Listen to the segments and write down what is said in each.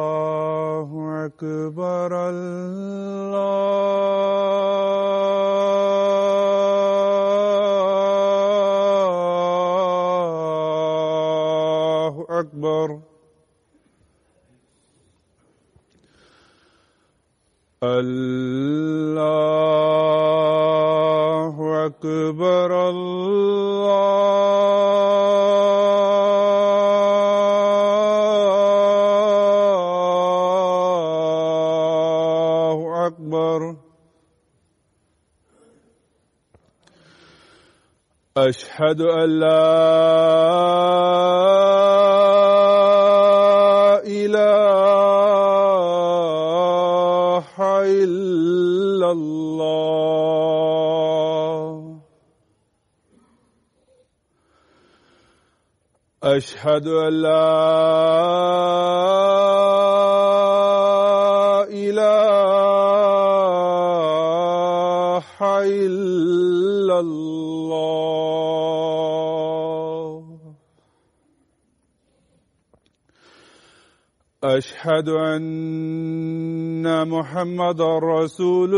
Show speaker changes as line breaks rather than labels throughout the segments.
الله أكبر الله أكبر الله أكبر الله أكبر أشهد أن لا إله إلا الله أشهد أن لا إله إلا الله أشهد أن محمدًا رسول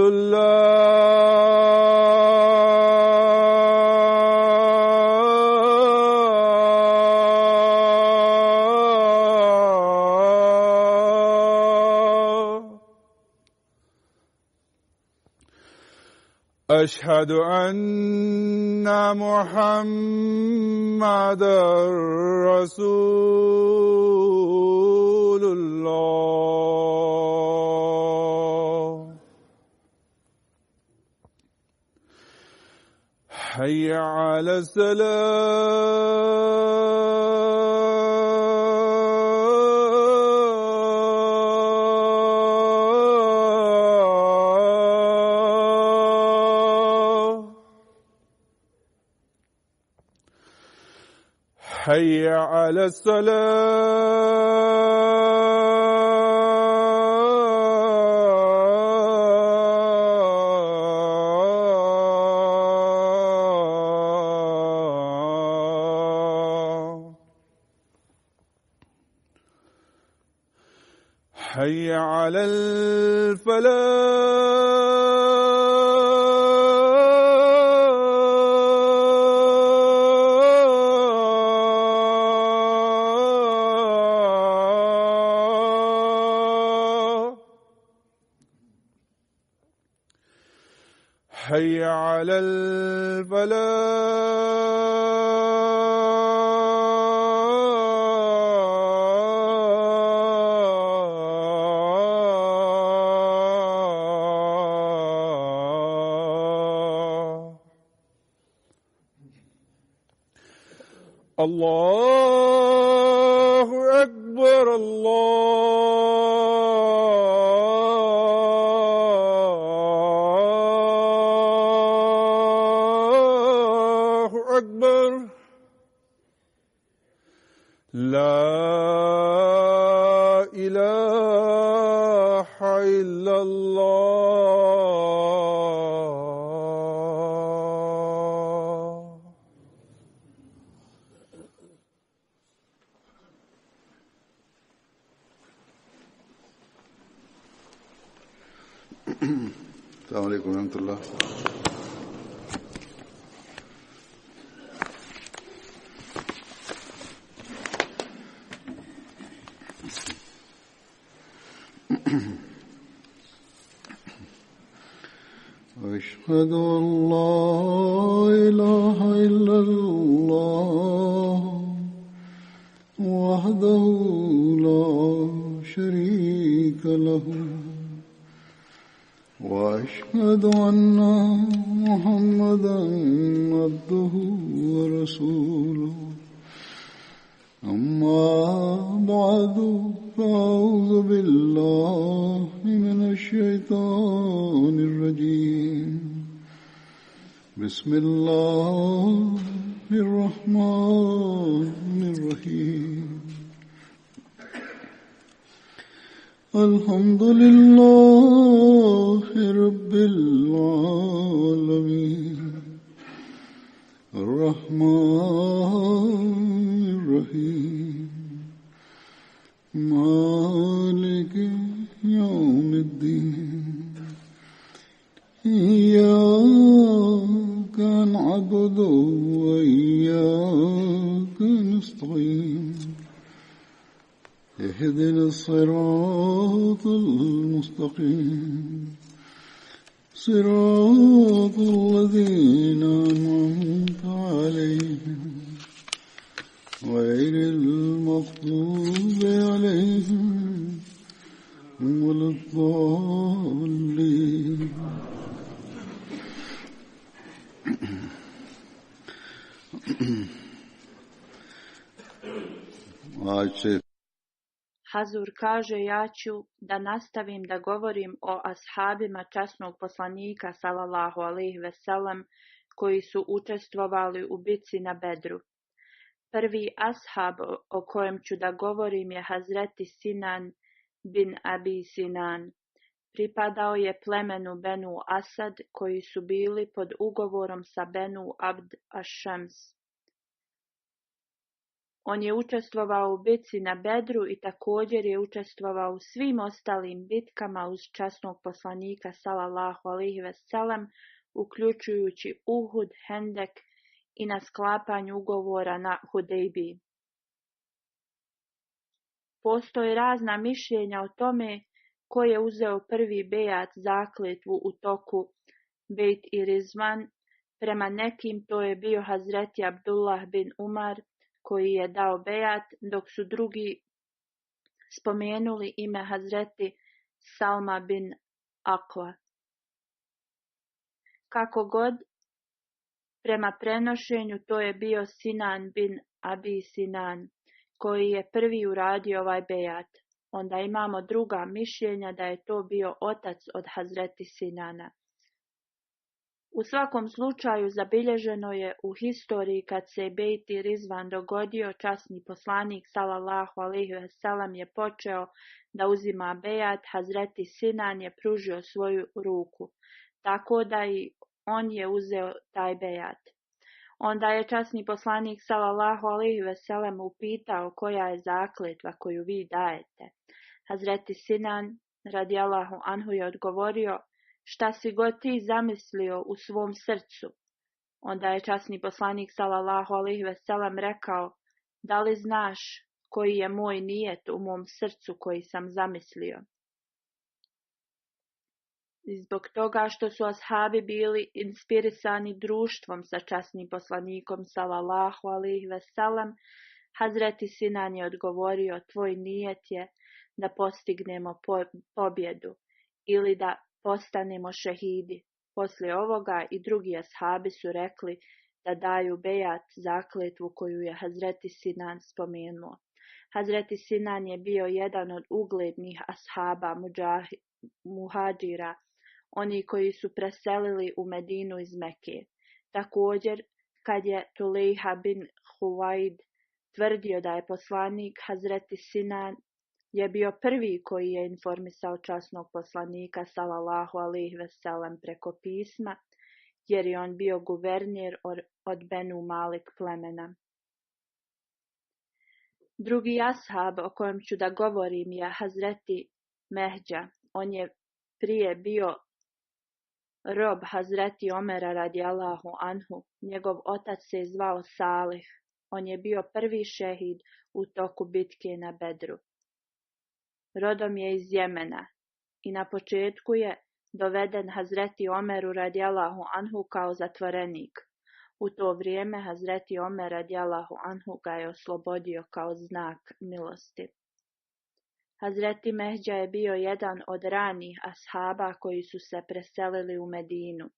الله أشهد أن محمدًا رسول الله حي على الصلاة حي على الصلاة حي على الفلاح حي على الفلاح الله أكبر الله أكبر لا إله إلا الله
السلام عليكم ورحمة الله. أشهد أن لا إله إلا الله وحده لا شريك له وأشهد أن محمدًا عبده ورسوله أما بعد فأعوذ بالله من الشيطان الرجيم بسم الله الرحمن الرحيم الحمد لله رب العالمين الرحمن الرحيم إياك نعبد وإياك نستعين اهدنا الصراط المستقيم صراط الذين أنعمت عليهم غير المغضوب عليهم ولا الضالين.
Hazur kaže, ja ću da nastavim da govorim o ashabima časnog poslanika sallallahu alejhi ve sellem koji su učestvovali u bitci na Bedru. Prvi ashab o kojem ću da govorim je Hazreti Sinan bin Abi Sinan. Pripadao je plemenu Benu Asad koji su bili pod ugovorom sa Benu Abd Ašams. On je učestvovao u bitci na Bedru i također je učestvovao u svim ostalim bitkama uz časnog poslanika sallallahu alejhi ve sellem, uključujući Uhud, Hendek i na sklapanju ugovora na Hudejbiji. Postoje razna mišljenja o tome ko je uzeo prvi bejat zakletvu u toku Bejt i Rizvan. Prema nekim to je bio Hazreti Abdullah bin Umar koji je dao bejat, dok su drugi spomenuli ime Hazreti Salma bin Akva. Kako god, prema prenošenju to je bio Sinan bin Abi Sinan koji je prvi uradio ovaj bejat. Onda imamo druga mišljenja da je to bio otac od Hazreti Sinana. U svakom slučaju zabilježeno je u historiji kad se Bejt i Rizvan dogodio, časni poslanik sallallahu alejhi ve sellem je počeo da uzima bejat, Hazreti Sinan je pružio svoju ruku, tako da i on je uzeo taj bejat. Onda je časni poslanik sallallahu alejhi ve sellem upitao koja je zakletva koju vi dajete. Hazreti Sinan radijallahu anhu je odgovorio, šta si god ti zamislio u svom srcu. Onda je časni poslanik sallallahu alejhi ve sellem rekao, da li znaš koji je moj nijet u mom srcu koji sam zamislio? I zbog toga što su ashabi bili inspirisani društvom sa časnim poslanikom sallallahu alejhi ve sellem, Hazreti Sinan je odgovorio, tvoj nijet je da postignemo pobjedu ili da postanemo šehidi. Poslije ovoga i drugi ashabi su rekli da daju bejat, zakletvu koju je Hazreti Sinan spomenuo. Hazreti Sinan je bio jedan od uglednih ashaba muhadžira, oni koji su preselili u Medinu iz Mekke. Također, kad je Tulejha bin Huvaid tvrdio da je poslanik, Hazreti Sinan je bio prvi koji je informisao časnog poslanika sallallahu alejhi ve sellem preko pisma, jer je on bio guverner od Benu Malik plemena. Drugi ashab o kojem ću da govorim je Hazreti Mehdža. On je prije bio rob Hazreti Omera radijallahu anhu. Njegov otac se zvao Salih. On je bio prvi šehid u toku bitke na Bedru. Rodom je iz Jemena i na početku je doveden Hazreti Omeru radijallahu anhu kao zatvorenik. U to vrijeme Hazreti Omer radijallahu anhu ga je oslobodio kao znak milosti. Hazreti Mehdža je bio jedan od ranijih ashaba koji su se preselili u Medinu.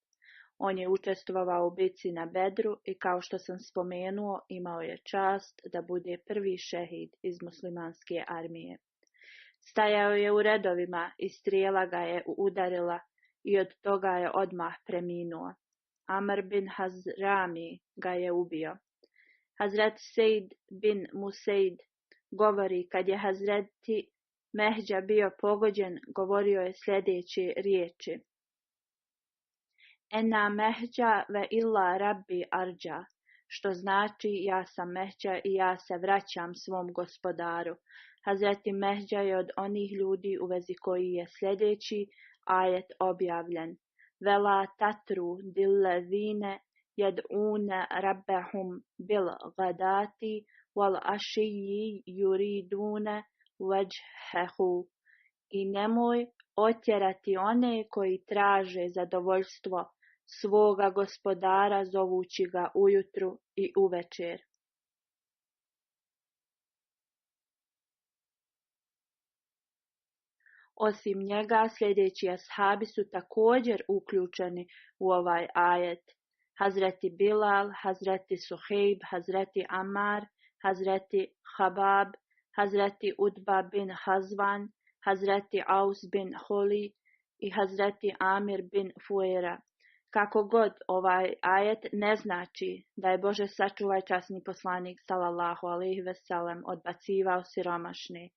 On je učestvovao u bitci na Bedru i kao što sam spomenuo, imao je čast da bude prvi šehid iz muslimanske armije. Stajao je u redovima i strijela ga je udarila i od toga je odmah preminuo. Amr bin Hazrami ga je ubio. Hazret Sejd bin Musejd govori, kad je Hazreti Mehdža bio pogođen, govorio je sljedeće riječi: Ena Mehdža ve illa rabbi arđa, što znači ja sam Mehdža i ja se vraćam svom gospodaru. Hazreti Mehdža je od onih ljudi u vezi koji je sljedeći ajet objavljen. Vela tatru dillazine jed'une rabbahum bil gadati wal ašiji yuridune vajhehu. I nemoj otjerati one koji traže zadovoljstvo svoga gospodara zovući ga ujutru i uvečer. Osim njega, sljedeći ashabi su također uključeni u ovaj ajet. Hazreti Bilal, Hazreti Suhejb, Hazreti Amar, Hazreti Habab, Hazreti Udba bin Hazvan, Hazreti Aus bin Holi i Hazreti Amir bin Fuera. Kako god ovaj ajet ne znači da je Bože sačuvaj časni poslanik sallallahu alejhi ve sellem odbacivao siromašne.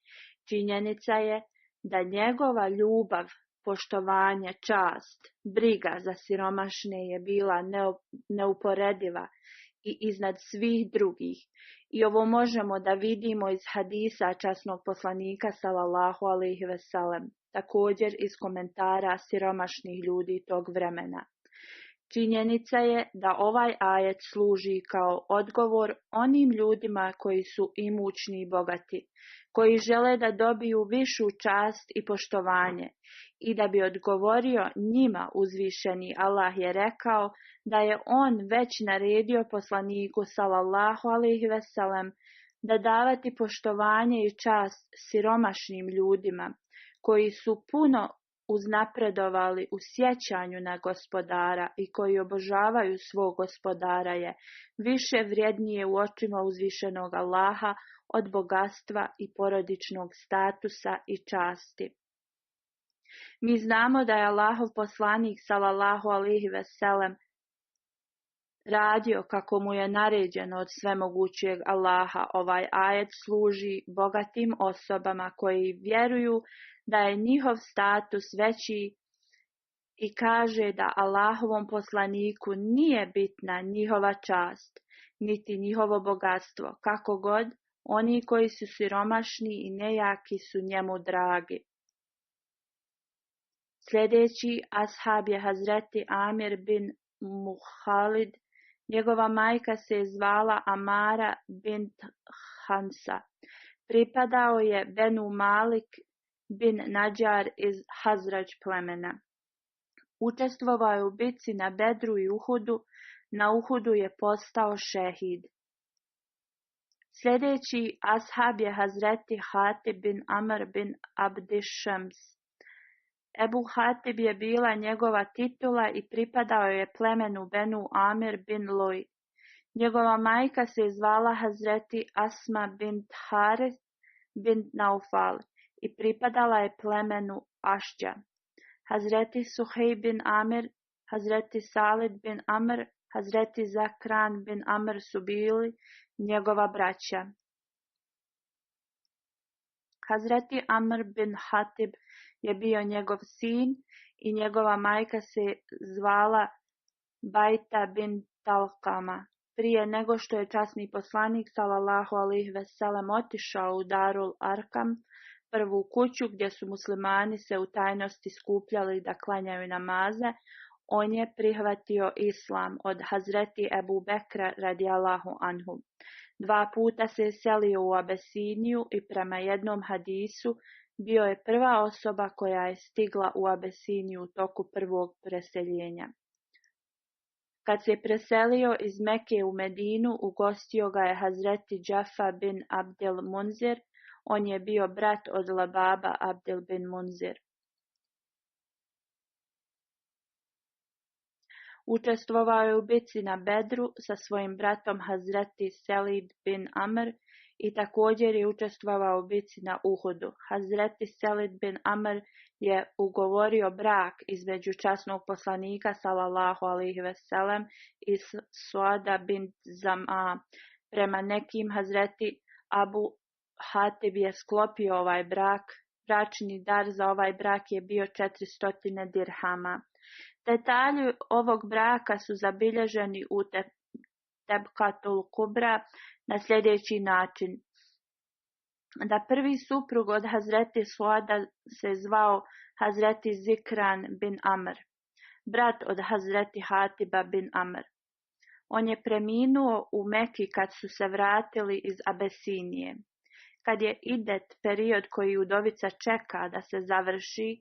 Činjenica je da njegova ljubav, poštovanje, čast, briga za siromašne je bila neuporediva i iznad svih drugih. I ovo možemo da vidimo iz hadisa časnog poslanika sallallahu alejhi ve sellem, također iz komentara siromašnih ljudi tog vremena. Činjenica je da ovaj ajet služi kao odgovor onim ljudima koji su imućni i bogati, koji žele da dobiju višu čast i poštovanje. I da bi odgovorio njima, uzvišeni Allah je rekao da je on već naredio poslaniku sallallahu alejhi ve sellem da davati poštovanje i čast siromašnim ljudima koji su puno uznapredovali u sjećanju na gospodara i koji obožavaju svog gospodara je više vrijednije u očima uzvišenog Allaha od bogatstva i porodičnog statusa i časti. Mi znamo da je Allahov poslanik sallallahu alejhi ve sellem radio kako mu je naređeno od svemogućeg Allaha. Ovaj ajet služi bogatim osobama koji vjeruju da je njihov status veći i kaže da Allahovom poslaniku nije bitna njihova čast, niti njihovo bogatstvo. Kako god, oni koji su siromašni i nejaki su njemu dragi. Sljedeći ashab je Hazreti Amir bin Muhalid. Njegova majka se zvala Amara bint Hansa. Pripadao je Benu Malik bin Nadjar iz Hazrađ plemena. Učestvovao je u bitci na Bedru i Uhudu. Na Uhudu je postao šehid. Sljedeći ashab je Hazreti Hatib bin Amr bin Abdišams. Ebu Hatib je bila njegova titula i pripadao je plemenu Benu Amir bin Loj. Njegova majka se zvala Hazreti Asma bint Harith bint Naufal i pripadala je plemenu Ašđa. Hazreti Suhejb bin Amir, Hazreti Salid bin Amr, Hazreti Zakran bin Amr su bili njegova braća. Hazreti Amr bin Hatib je bio njegov sin i njegova majka se zvala Bajta bin Talkama. Prije nego što je časni poslanik sallallahu alejhi ve sellem otišao u Darul Arkam, prvu kuću gdje su muslimani se u tajnosti skupljali da klanjaju namaze, on je prihvatio islam od Hazreti Ebu Bekra radijallahu anhu. 2 puta se selio u Abesiniju i prema jednom hadisu bio je prva osoba koja je stigla u Abesiniju u toku prvog preseljenja. Kad se preselio iz Mekke u Medinu, ugostio ga je Hazreti Džafa bin Abdel Munzir. On je bio brat od Lababa Abdel bin Munzir. Učestvovao je u bitci na Bedru sa svojim bratom Hazreti Selid bin Amr i također je učestvovao u bitci na Uhudu. Hazreti Selid bin Amr je ugovorio brak između časnog poslanika sallallahu alejhi ve sellem i Suada bin Zam'a. Prema nekim Hazreti Abu Hatib je sklopio ovaj brak. Bračni dar za ovaj brak je bio 400 dirhama. Detalji ovog braka su zabilježeni u Tebkatul Kubra na sljedeći način. Da prvi suprug od Hazreti Suada se zvao Hazreti Zikran bin Amr. brat od Hazreti Hatiba bin Amr. On je preminuo u Meki kad su se vratili iz Abesinije. Kad je idet, period koji udovica čeka da se završi,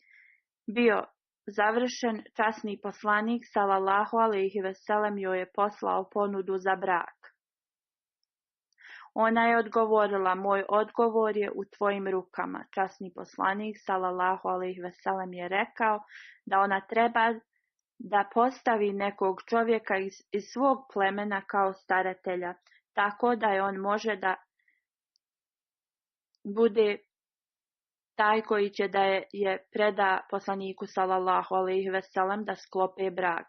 bio završen, časni poslanik sallallahu alejhi ve sellem joj je poslao ponudu za brak. Ona je odgovorila: moj odgovor je u tvojim rukama. Časni poslanik sallallahu alejhi ve sellem je rekao da ona treba da postavi nekog čovjeka iz svog plemena kao staratelja, tako da je on može da bude taj koji će da je preda poslaniku sallallahu alejhi ve sellem da sklope brak.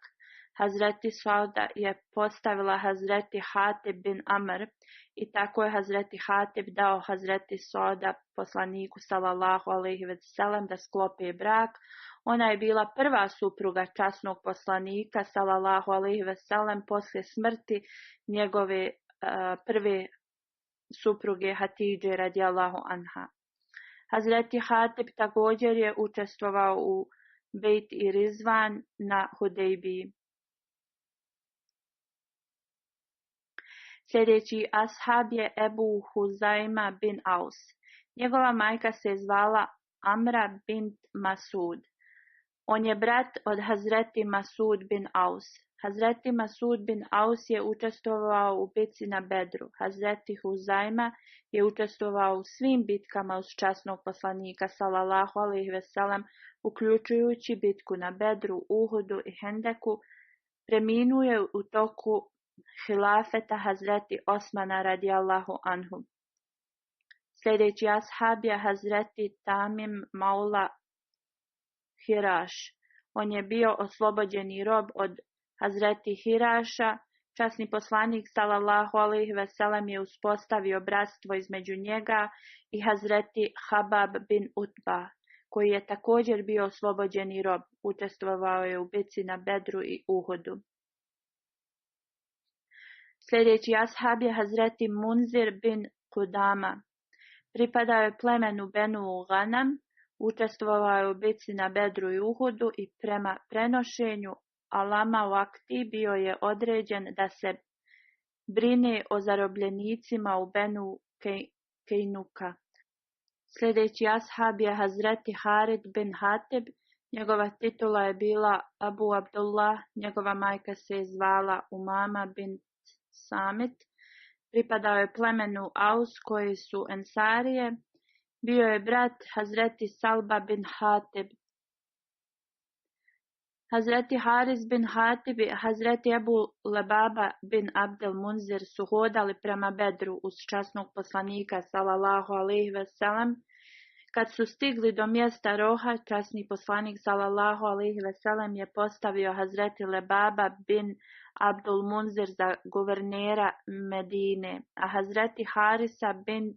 Hazreti Sauda je postavila Hazreti Hatib bin Amr i tako je Hazreti Hatib dao Hazreti Sauda poslaniku sallallahu alejhi ve sellem da sklope brak. Ona je bila prva supruga časnog poslanika sallallahu alejhi ve sellem poslije smrti njegove prve supruge Hatidže radijallahu anha. Hazreti Hatib također je učestvovao u Bejt i Rizvan na Hudejbiji. Sljedeći ashab je Ebu Huzajma bin Aus. Njegova majka se zvala Amra bint Masud. On je brat od Hazreti Masud bin Aus. Hazreti Masud bin Aus je učestvovao u bitci na Bedru. Hazreti Huzajma je učestvovao u svim bitkama uz časnog poslanika sallallahu alejhi ve sellem, uključujući bitku na Bedru, Uhudu i Hendeku. Preminuo je u toku hilafeta Hazreti Osmana radijallahu anhu. Sljedeći ashab je Hazreti Tamim Maula Hiraš. On je bio oslobođeni rob od Hazreti Hiraša. Časni poslanik sallallahu alejhi ve sellem je uspostavio bratstvo između njega i Hazreti Habab bin Utba, koji je također bio oslobođeni rob. Učestvovao je u bitci na Bedru i Uhudu. Sljedeći ashab je Hazreti Munzir bin Kudama. Pripadao je plemenu Benu Ghanam, učestvovao je u bitci na Bedru i Uhudu i prema prenošenju Alama Vakti bio je određen da se brine o zarobljenicima u Benu Kejnuka. Sljedeći ashab je Hazreti Harid bin Hatib. Njegova titula je bila Abu Abdullah. Njegova majka se zvala Umama bin Samit. Pripadao je plemenu Aus koji su Ensarije. Bio je brat Hazreti Salba bin Hatib. Hazreti Haris bin Hatib i Hazreti Ebu Lebaba bin Abdel Munzir su hodali prema Bedru uz časnog poslanika sallallahu alejhi ve sellem. Kad su stigli do mjesta Roha, časni poslanik sallallahu alejhi ve sellem je postavio Hazreti Lebaba bin Abdul Munzir za guvernera Medine, a Hazreti Harisa bin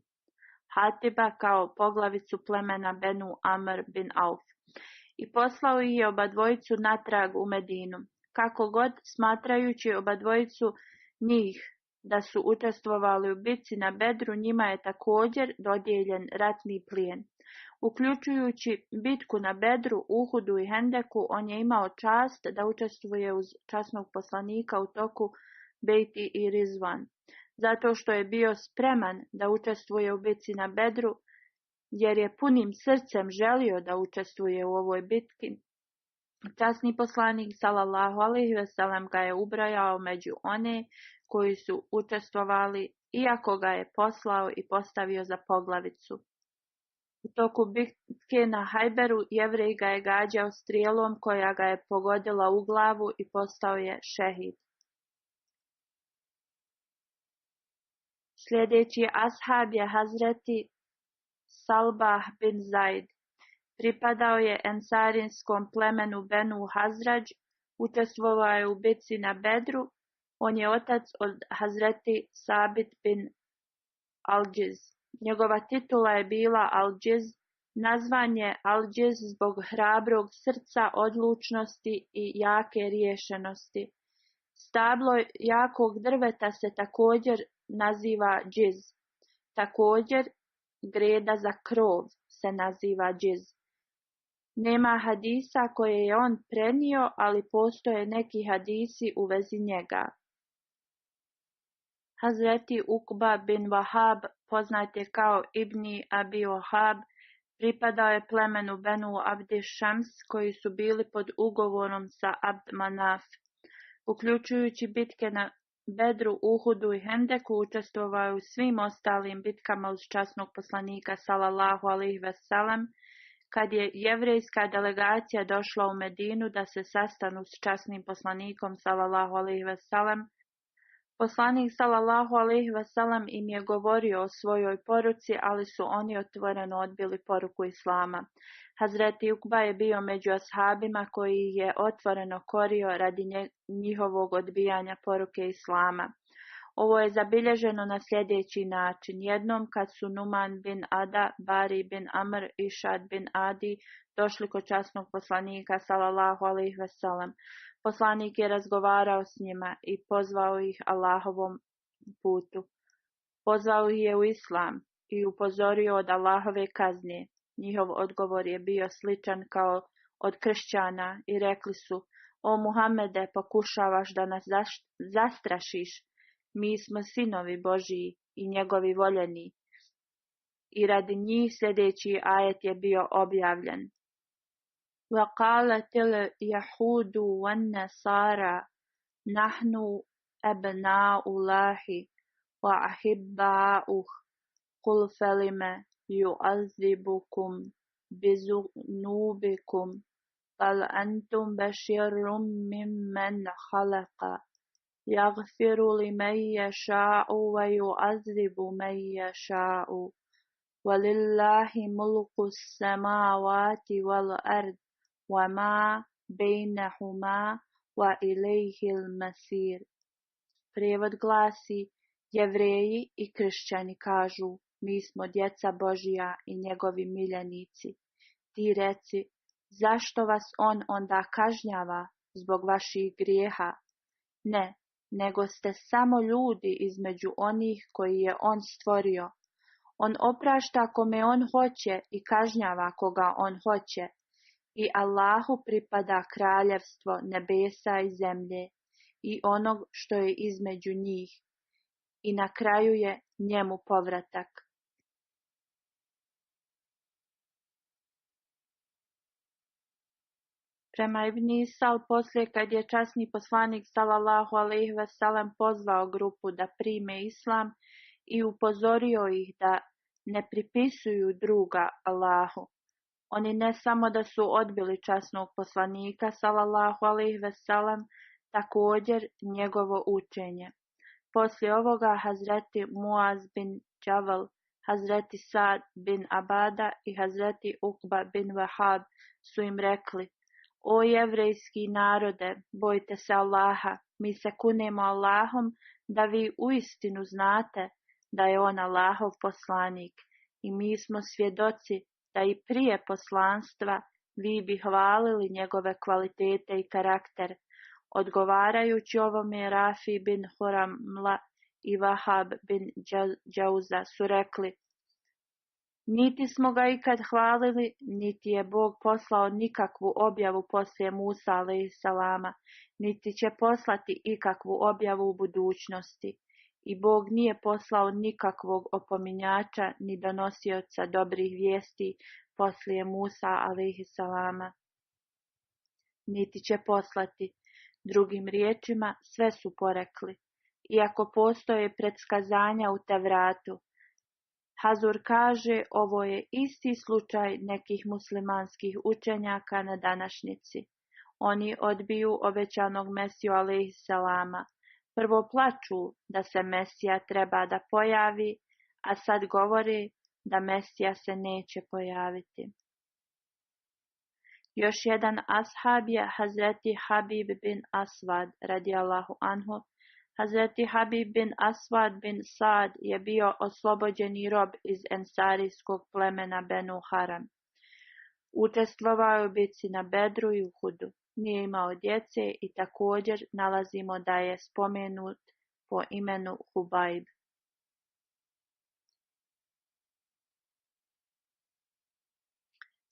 Hatiba kao poglavicu plemena Benu Amr bin Auf. I poslao ih je obadvojicu natrag u Medinu. Kako god, smatrajući obadvojicu njih da su učestvovali u bitci na Bedru, njima je također dodijeljen ratni plijen. Uključujući bitku na Bedru, Uhudu i Hendeku, on je imao čast da učestvuje uz časnog poslanika u toku Bejti i Rizvan. Zato što je bio spreman da učestvuje u bitci na Bedru, jer je punim srcem želio da učestvuje u ovoj bitki, časni poslanik sallallahu alejhi ve sellem ga je ubrojao među one koji su učestvovali, iako ga je poslao i postavio za poglavicu. U toku bitke na Hajberu Jevrej ga je gađao strijelom koja ga je pogodila u glavu i postao je šehid. Sljedeći ashab je Hazreti Salbah bin Zaid. Pripadao je ensarinskom plemenu Benu Hazrađ, učestvovao je u bitci na Bedru. On je otac od Hazreti Sabit bin Al-Džiz. Njegova titula je bila Al-Džiz. Nazvan je Al-Džiz zbog hrabrog srca, odlučnosti i jake riješenosti. Stablo jakog drveta se također naziva Džiz. Također greda za krov se naziva Džiz. Nema hadisa koje je on prenio, ali postoje neki hadisi u vezi njega. Hazreti Ukba bin Wahab, poznat je kao Ibni Abi Wahab, pripadao je plemenu Benu Abdi Šams koji su bili pod ugovorom sa Abd Manaf. Uključujući bitke na Bedru, Uhudu i Hendeku, učestvovao je u svim ostalim bitkama uz časnog poslanika sallallahu alejhi ve sellem. Kad je jevrejska delegacija došla u Medinu da se sastanu s časnim poslanikom sallallahu alejhi ve sellem, poslanik sallallahu alejhi ve sellem im je govorio o svojoj poruci, ali su oni otvoreno odbili poruku islama. Hazreti Ukba je bio među ashabima koji je otvoreno korio radi njihovog odbijanja poruke islama. Ovo je zabilježeno na sljedeći način. Jednom kad su Numan bin Ada, Bari bin Amr i Šad bin Adi došli kod časnog poslanika sallallahu alejhi ve sellem, poslanik je razgovarao s njima i pozvao ih Allahovom putu. Pozvao ih je u islam i upozorio od Allahove kazne. Njihov odgovor je bio sličan kao od kršćana i rekli su: O Muhammede, pokušavaš da nas zastrašiš? Mi smo sinovi Božiji i njegovi voljeni. I radi njih sljedeći ajet je bio objavljen. وَقَالَتِ الْيَهُودُ وَالنَّصَارَى نَحْنُ أَبْنَاءُ اللَّهِ وَأَحِبَّاؤُهُ قُلْ فَلِمَ يُعَذِّبُكُم بِذُنُوبِكُمْ بَلْ أَنْتُمْ بَشَرٌ مِّمَّنْ خَلَقَ يَغْفِرُ لِمَن يَشَاءُ وَيُعَذِّبُ مَن يَشَاءُ وَلِلَّهِ مُلْكُ السَّمَاوَاتِ وَالْأَرْضِ وَمَا بَيْنَهُمَا وَإِلَيْهِ الْمَصِيرُ. Prijevod glasi: Jevreji i kršćani kažu: mi smo djeca Božija i njegovi miljenici. Ti reci: zašto vas on onda kažnjava zbog vaših grijeha? Ne, nego ste samo ljudi između onih koji je on stvorio. On oprašta kome on hoće i kažnjava koga on hoće. I Allahu pripada kraljevstvo nebesa i zemlje i onog što je između njih. I na kraju je njemu povratak. Prema Ibn Isal, poslije kad je časni poslanik sallallahu alejhi ve sellem pozvao grupu da prime islam i upozorio ih da ne pripisuju druga Allahu, oni ne samo da su odbili časnog poslanika sallallahu alejhi ve sellem, također njegovo učenje. Poslije ovoga Hazreti Muaz bin Džabal, Hazreti Sad bin Abada i Hazreti Ukba bin Wahab su im rekli: o jevrejski narode, bojte se Allaha, mi se kunemo Allahom da vi uistinu znate da je on Allahov poslanik i mi smo svjedoci da i prije poslanstva vi bi hvalili njegove kvalitete i karakter. Odgovarajući ovome, Rafi bin Huramla i Wahab bin Džauza su rekli: niti smo ga ikad hvalili, niti je Bog poslao nikakvu objavu poslije Musa alejselama, niti će poslati ikakvu objavu u budućnosti. I Bog nije poslao nikakvog opominjača ni donosioca dobrih vijesti poslije Musa alejselama, niti će poslati. Drugim riječima, sve su porekli. Iako postoje predskazanja u Tevratu, Hazur kaže, ovo je isti slučaj nekih muslimanskih učenjaka na današnjici. Oni odbiju obećanog Mesiju alejselama. Prvo plaču da se Mesija treba da pojavi, a sad govori da Mesija se neće pojaviti. Još jedan ashab je Hazreti Habib bin Asvad radijallahu anhu. Hazreti Habib bin Asvad bin Sad je bio oslobođeni rob iz ensarijskog plemena Benu Haram. Učestvovao je u bitci na Bedru i Uhudu. Nije imao djece i također nalazimo da je spomenut po imenu Hubajb.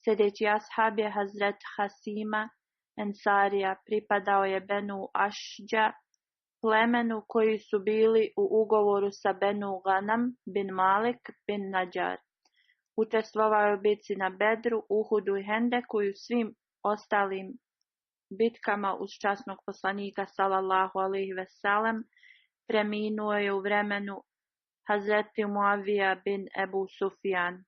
Sljedeći ashab je Hazret Hasima Ensarija, pripadao je Benu Ašđa, plemenu koji su bili u ugovoru sa Benu Ganam bin Malik bin Nadjar. Učestvovao je u bitci na Bedru, Uhudu i Hendeku i u svim ostalim bitkama uz časnog poslanika sallallahu alejhi ve sellem. Preminuo je u vremenu Hazreti Muavija bin Ebu Sufjan.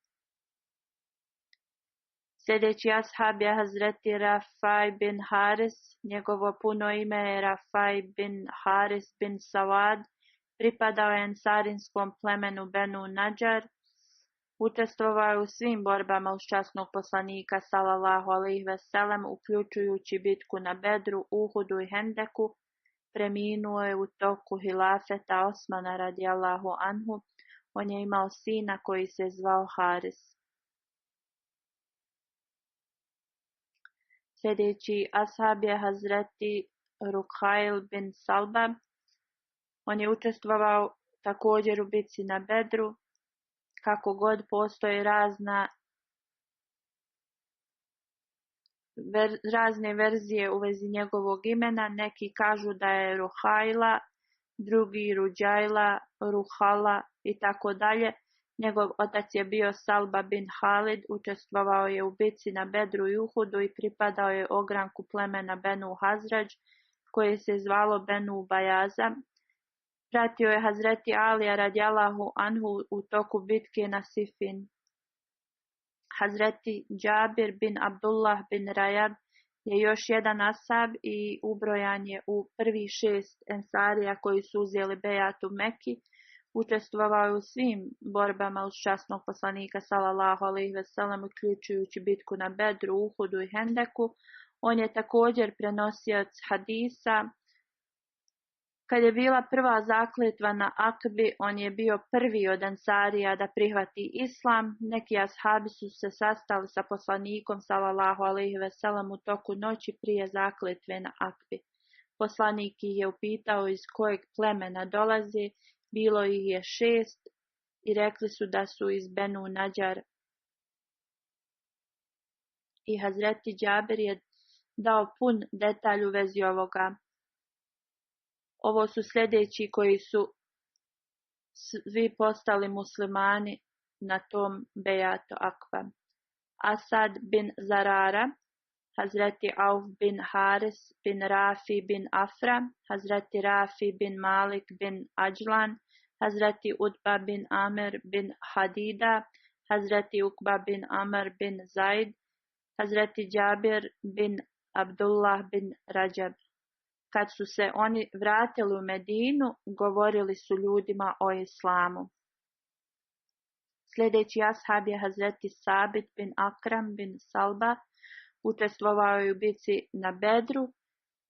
Sljedeći ashab je Hazreti Rafaj bin Haris, njegovo puno ime je Rafaj bin Haris bin Sawad, pripadao je ensarinskom plemenu Benu Nadjar, učestvovao je u svim borbama uz časnog poslanika sallallahu alejhi ve sellem, uključujući bitku na Bedru, Uhudu i Hendeku. Preminuo je u toku hilafeta Osmana radijallahu anhu. On je imao sina koji se zvao Haris. Sljedeći ashab je Hazreti Rukhail bin Salba. On je učestvovao također u bitci na Bedru. Kako god postoje razne verzije u vezi njegovog imena, neki kažu da je Ruhaila, drugi Ruđajla, Ruhala i tako dalje. Njegov otac je bio Salba bin Halid, učestvovao je u bitci na Bedru i Uhudu i pripadao je ogranku plemena Benu Hazrađ, koje se zvalo Benu Bajaza. Pratio je Hazreti Alija radijallahu anhu u toku bitke na Sifin. Hazreti Džabir bin Abdullah bin Rajab je još jedan ashab i ubrojan je u prvi 6 ensarija koji su uzeli bejat u Meki. Učestvovao je u svim borbama uz časnog poslanika sallallahu alejhi ve sellem, uključujući bitku na Bedru, Uhudu i Hendeku. On je također prenosioc hadisa. Kad je bila prva zakletva na Akbi, on je bio prvi od ensarija da prihvati islam. Neki ashabi su se sastali sa poslanikom sallallahu alejhi ve sellem u toku noći prije zakletve na Akbi. Poslanik ih je upitao iz kojeg plemena dolaze. Bilo ih je 6 i rekli su da su iz Benu Nadjar. I Hazreti Džabir je dao pun detalj u vezi ovoga. Ovo su sljedeći koji su svi postali muslimani na tom bejatu Akba. Asad bin Zarara, Hazreti Auf bin Haris bin Rafi bin Afra, Hazreti Rafi bin Malik bin Ajlan, Hazreti Utba bin Amr bin Hadida, Hazreti Ukba bin Amr bin Zaid, Hazreti Džabir bin Abdullah bin Rajab. Kad su se oni vratili u Medinu, govorili su ljudima o islamu. Sljedeći ashab je Hazreti Sabit bin Akram bin Salba, učestvovao je u bitci na Bedru.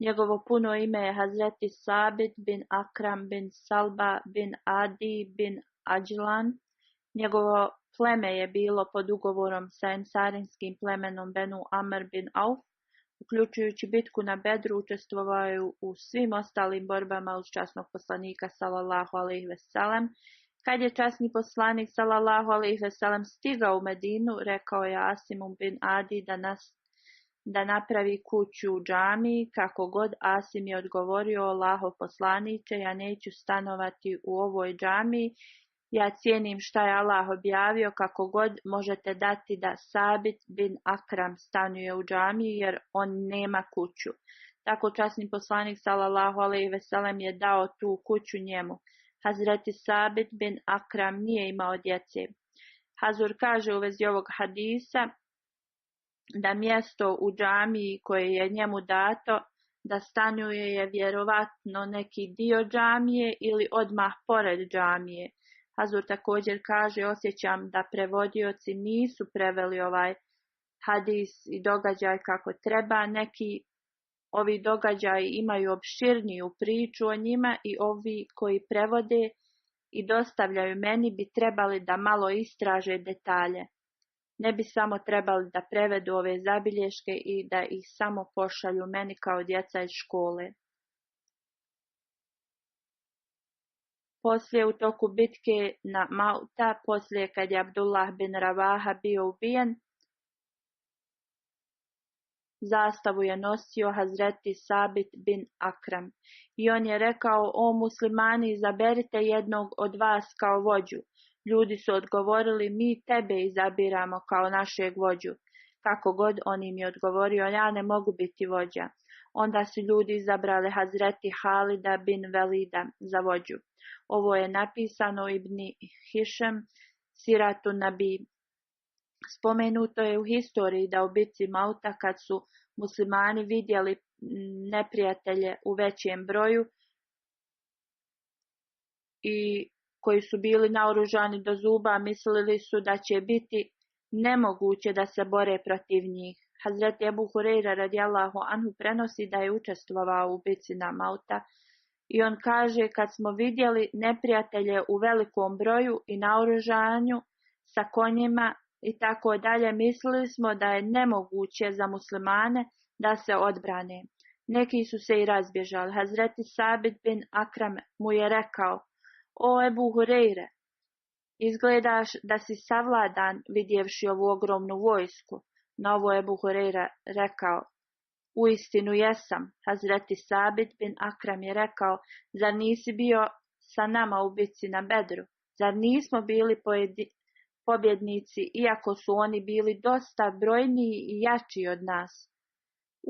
Njegovo puno ime je Hazreti Sabit bin Akram bin Salba bin Adi bin Ajlan. Njegovo pleme je bilo pod ugovorom sa ensarinskim plemenom Benu Amr bin Auf. Uključujući bitku na Bedru, učestvovao je u svim ostalim borbama uz časnog poslanika sallallahu alejhi ve sellem. Kad je časni poslanik sallallahu alejhi ve sellem stigao u Medinu, rekao je Asimu bin Adi da napravi kuću u džamiji. Kako god, Asim je odgovorio: Allahov poslaniče, ja neću stanovati u ovoj džamiji. Ja cijenim šta je Allah objavio, kako god možete dati da Sabit bin Akram stanuje u džamiji, jer on nema kuću. Tako časni poslanik sallallahu alejhi ve sellem je dao tu kuću njemu. Hazreti Sabit bin Akram nije imao djece. Hazur kaže u vezi ovog hadisa da mjesto u džamiji koje je njemu dato da stanuje je vjerovatno neki dio džamije ili odmah pored džamije. Hazur također kaže: osjećam da prevodioci nisu preveli ovaj hadis i događaj kako treba. Neki ovi događaji imaju opširniju priču o njima i ovi koji prevode i dostavljaju meni bi trebali da malo istraže detalje. Ne bi samo trebali da prevedu ove zabilješke i da ih samo pošalju meni kao djeca iz škole. Poslije u toku bitke na Mauta, poslije kad je Abdullah bin Ravaha bio ubijen, Zastavu je nosio Hazreti Sabit bin Akram. I on je rekao: o muslimani, izaberite jednog od vas kao vođu. Ljudi su odgovorili: mi tebe izabiramo kao našeg vođu. Kako god, on im je odgovorio: ja ne mogu biti vođa. Onda su ljudi izabrali Hazreti Halida bin Velida za vođu. Ovo je napisano Ibn Hišam Siratu Nabi. Spomenuto je u historiji da u bitci Mauta, kad su muslimani vidjeli neprijatelje u većem broju i koji su bili naoružani do zuba, mislili su da će biti nemoguće da se bore protiv njih. Hazreti Ebu Hureyra radijallahu anhu prenosi da je učestvovao u bitci na Mauta i on kaže: kad smo vidjeli neprijatelje u velikom broju i naoružanju sa konjima i tako dalje, mislili smo da je nemoguće za muslimane da se odbrane. Neki su se i razbježali. Hazreti Sabit bin Akram mu je rekao: o Ebu Hureyre, izgledaš da si savladan vidjevši ovu ogromnu vojsku. Na ovo Ebu Hureyre rekao: uistinu jesam. Hazreti Sabit bin Akram je rekao: zar nisi bio sa nama u bitci na Bedru? Zar nismo bili pobjednici, iako su oni bili dosta brojniji i jači od nas?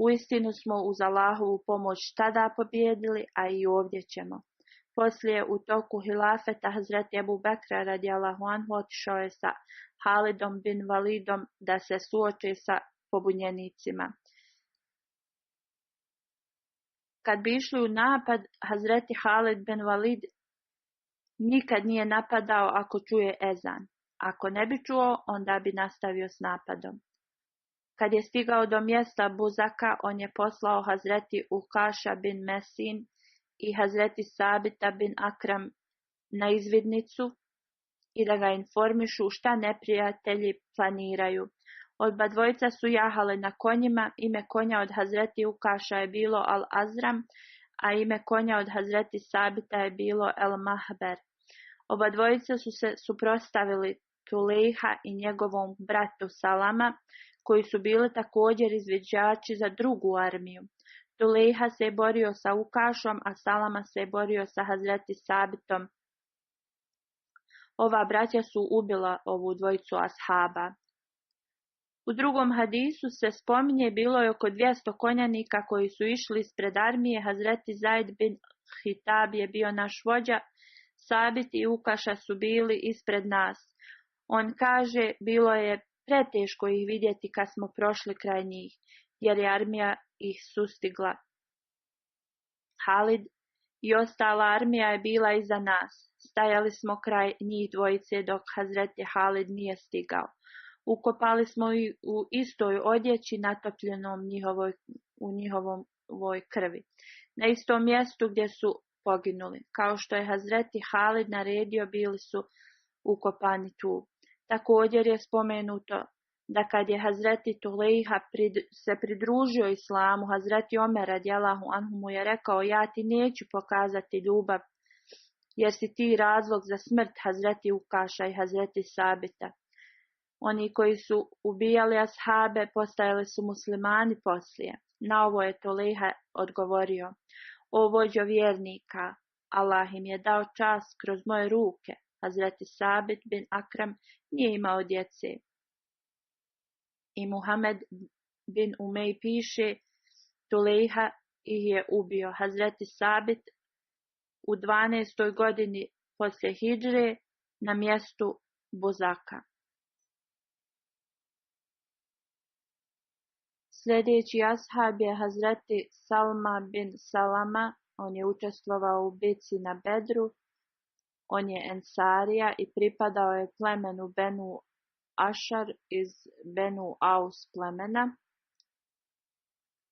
Uistinu smo uz Allahovu pomoć tada pobjedili, a i ovdje ćemo. Poslije, u toku hilafeta Hazreti Ebu Bekra radijallahu anhu otišao je sa Halidom bin Validom da se suoči sa pobunjenicima. Kad bi išli u napad, Hazreti Halid bin Valid nikad nije napadao ako čuje ezan. Ako ne bi čuo, onda bi nastavio s napadom. Kad je stigao do mjesta Buzaka, on je poslao Hazreti Ukaša bin Mesin i Hazreti Sabita bin Akram na izvidnicu i da ga informišu šta neprijatelji planiraju. Oba dvojica su jahale na konjima. Ime konja od Hazreti Ukaša je bilo Al-Azram, a ime konja od Hazreti Sabita je bilo El-Mahber. Oba dvojica su se suprotstavili Tulejha i njegovom bratu Salama, koji su bili također izviđači za drugu armiju. Tulejha se je borio sa Ukašom, a Salama se je borio sa Hazreti Sabitom. Ova braća su ubila ovu dvojicu ashaba. U drugom hadisu se spominje bilo je oko 200 konjanika koji su išli ispred armije. Hazreti Zaid bin Hitab je bio naš vođa. Sabit i Ukaša su bili ispred nas. On kaže: bilo je preteško ih vidjeti kad smo prošli kraj njih, jer je armija ih sustigla. Halid i ostala armija je bila iza nas. Stajali smo kraj njih dvojice dok Hazreti Halid nije stigao. Ukopali smo ih u istoj odjeći natopljenom u njihovoj krvi, na istom mjestu gdje su poginuli. Kao što je Hazreti Halid naredio, bili su ukopani tu. Također je spomenuto da kad je Hazreti Tulejha se pridružio islamu, Hazreti Omer radijallahu anhu mu je rekao: ja ti neću pokazati ljubav, jer si ti razlog za smrt Hazreti Ukaša i Hazreti Sabita. Oni koji su ubijali ashabe postajali su muslimani poslije. Na ovo je Tulejha odgovorio: o vođo vjernika, Allah im je dao čast kroz moje ruke. Hazreti Sabit bin Akram nije imao djece. I Muhammed bin Umej piše: Tulejha ih je ubio. Hazreti Sabit u 12. godini poslije hidžre na mjestu Buzaka. Sljedeći ashab je Hazreti Salma bin Salama. On je učestvovao u bitci na Bedru. On je Ensarija i pripadao je plemenu Benu Ašar iz Benu Aus plemena.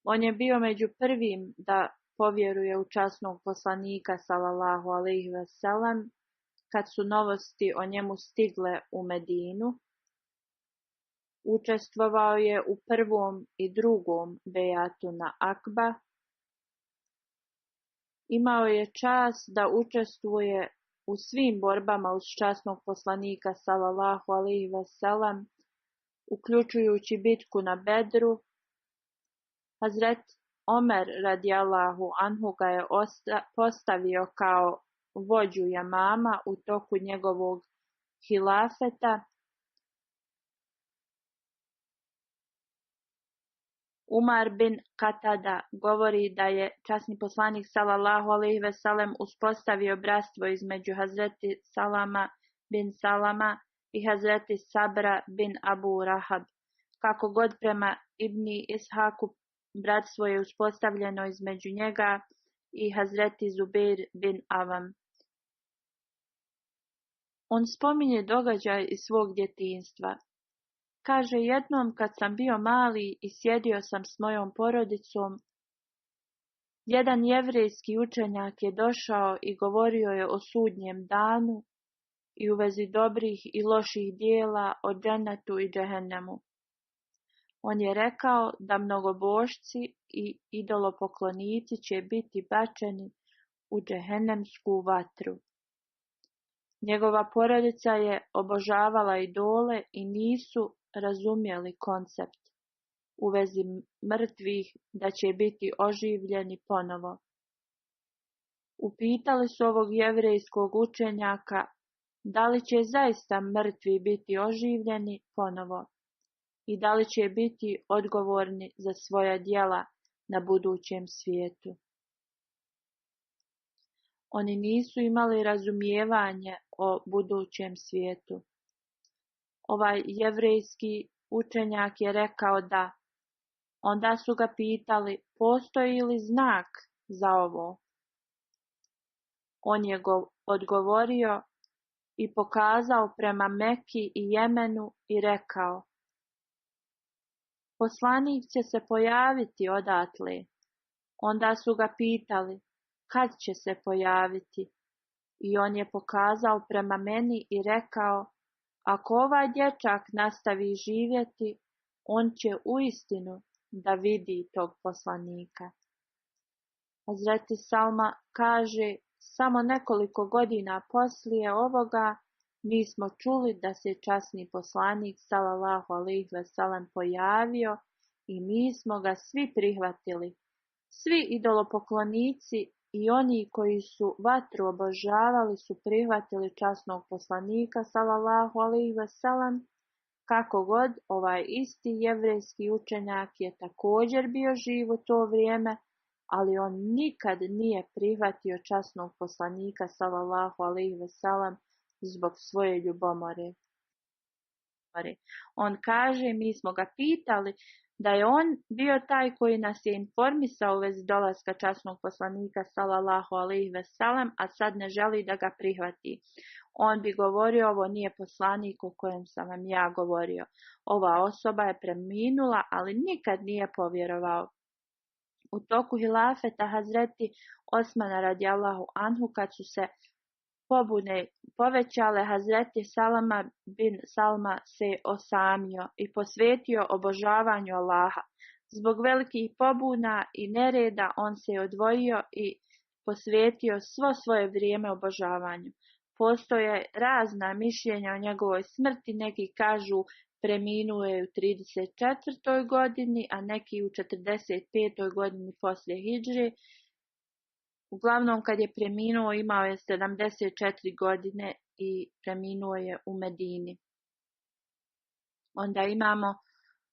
On je bio među prvim da povjeruje u časnog poslanika sallallahu alejhi ve sellem kad su novosti o njemu stigle u Medinu. Učestvovao je u prvom i drugom bejatu na Akba. Imao je čast da učestvuje u svim borbama uz časnog poslanika sallallahu alejhi ve sellem, uključujući bitku na Bedru Hazret Omer radijallahu anhu ga je postavio kao vođu jamama u toku njegovog hilafeta. Umar bin Katada govori da je časni poslanik sallallahu alejhi ve sellem uspostavio bratstvo između Hazreti Salama bin Salama i Hazreti Sabra bin Abu Rahab. Kako god prema Ibni Ishaku bratstvo je uspostavljeno između njega i Hazreti Zubeir bin Avam. On spominje događaj iz svog djetinjstva. Kaže, jednom kad sam bio mali i sjedio sam s mojom porodicom, jedan jevrejski učenjak je došao i govorio je o sudnjem danu i u vezi dobrih i loših dijela, o džennetu i džehennemu. On je rekao da mnogobošci i idolopoklonici će biti bačeni u džehennemsku vatru. Njegova porodica je obožavala idole i nisu razumjeli koncept u vezi mrtvih da će biti oživljeni ponovo. Upitali su ovog jevrejskog učenjaka da li će zaista mrtvi biti oživljeni ponovo i da li će biti odgovorni za svoja djela na budućem svijetu. Oni nisu imali razumijevanje o budućem svijetu. Ovaj jevrejski učenjak je rekao da. Onda su ga pitali, postoji li znak za ovo? On je odgovorio i pokazao prema Meki i Jemenu i rekao, poslanik će se pojaviti odatle. Onda su ga pitali, kad će se pojaviti? I on je pokazao prema meni i rekao, ako ovaj dječak nastavi živjeti, on će uistinu da vidi tog poslanika. Hazreti Salma kaže, samo nekoliko godina poslije ovoga mi smo čuli da se časni poslanik sallallahu alejhi ve sellem pojavio i mi smo ga svi prihvatili. Svi idolopoklonici i oni koji su vatru obožavali su prihvatili časnog poslanika sallallahu alejhi ve sellem. Kako god, ovaj isti jevrejski učenjak je također bio živ u to vrijeme, ali on nikad nije prihvatio časnog poslanika sallallahu alejhi ve sellem zbog svoje ljubomore. On kaže, mi smo ga pitali da je on bio taj koji nas je informisao u vezi dolaska časnog poslanika sallallahu alejhi ve sellem, a sad ne želi da ga prihvati. On bi govorio, ovo nije poslanik o kojem sam vam ja govorio. Ova osoba je preminula, ali nikad nije povjerovao. U toku hilafeta Hazreti Osmana radijallahu anhu, kad su se pobune povećale, Hazreti Salama bin Salma se osamio i posvetio obožavanju Allaha. Zbog velikih pobuna i nereda on se odvojio i posvetio svo svoje vrijeme obožavanju. Postoje razna mišljenja o njegovoj smrti, neki kažu preminuo je u 34. godini, a neki u 45. godini poslije hidže. Uglavnom, kad je preminuo, imao je 74 godine i preminuo je u Medini. Onda imamo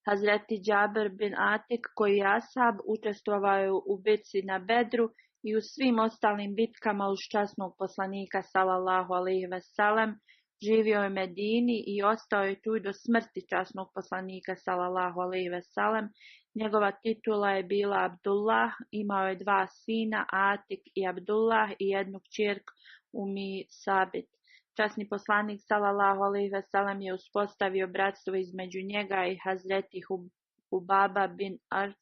Hazreti Džaber bin Atik, koji je ashab, učestvovao je u bitci na Bedru i u svim ostalim bitkama uz časnog poslanika sallallahu alejhi ve sellem. Živio je u Medini i ostao je tu do smrti časnog poslanika sallallahu alejhi ve sellem. Njegova titula je bila Abdullah, imao je 2 sina, Atik i Abdullah, i jednu kćerku Umi Sabit. Časni poslanik sallallahu alejhi ve sellem je uspostavio bratstvo između njega i Hazreti Hubaba bin Art.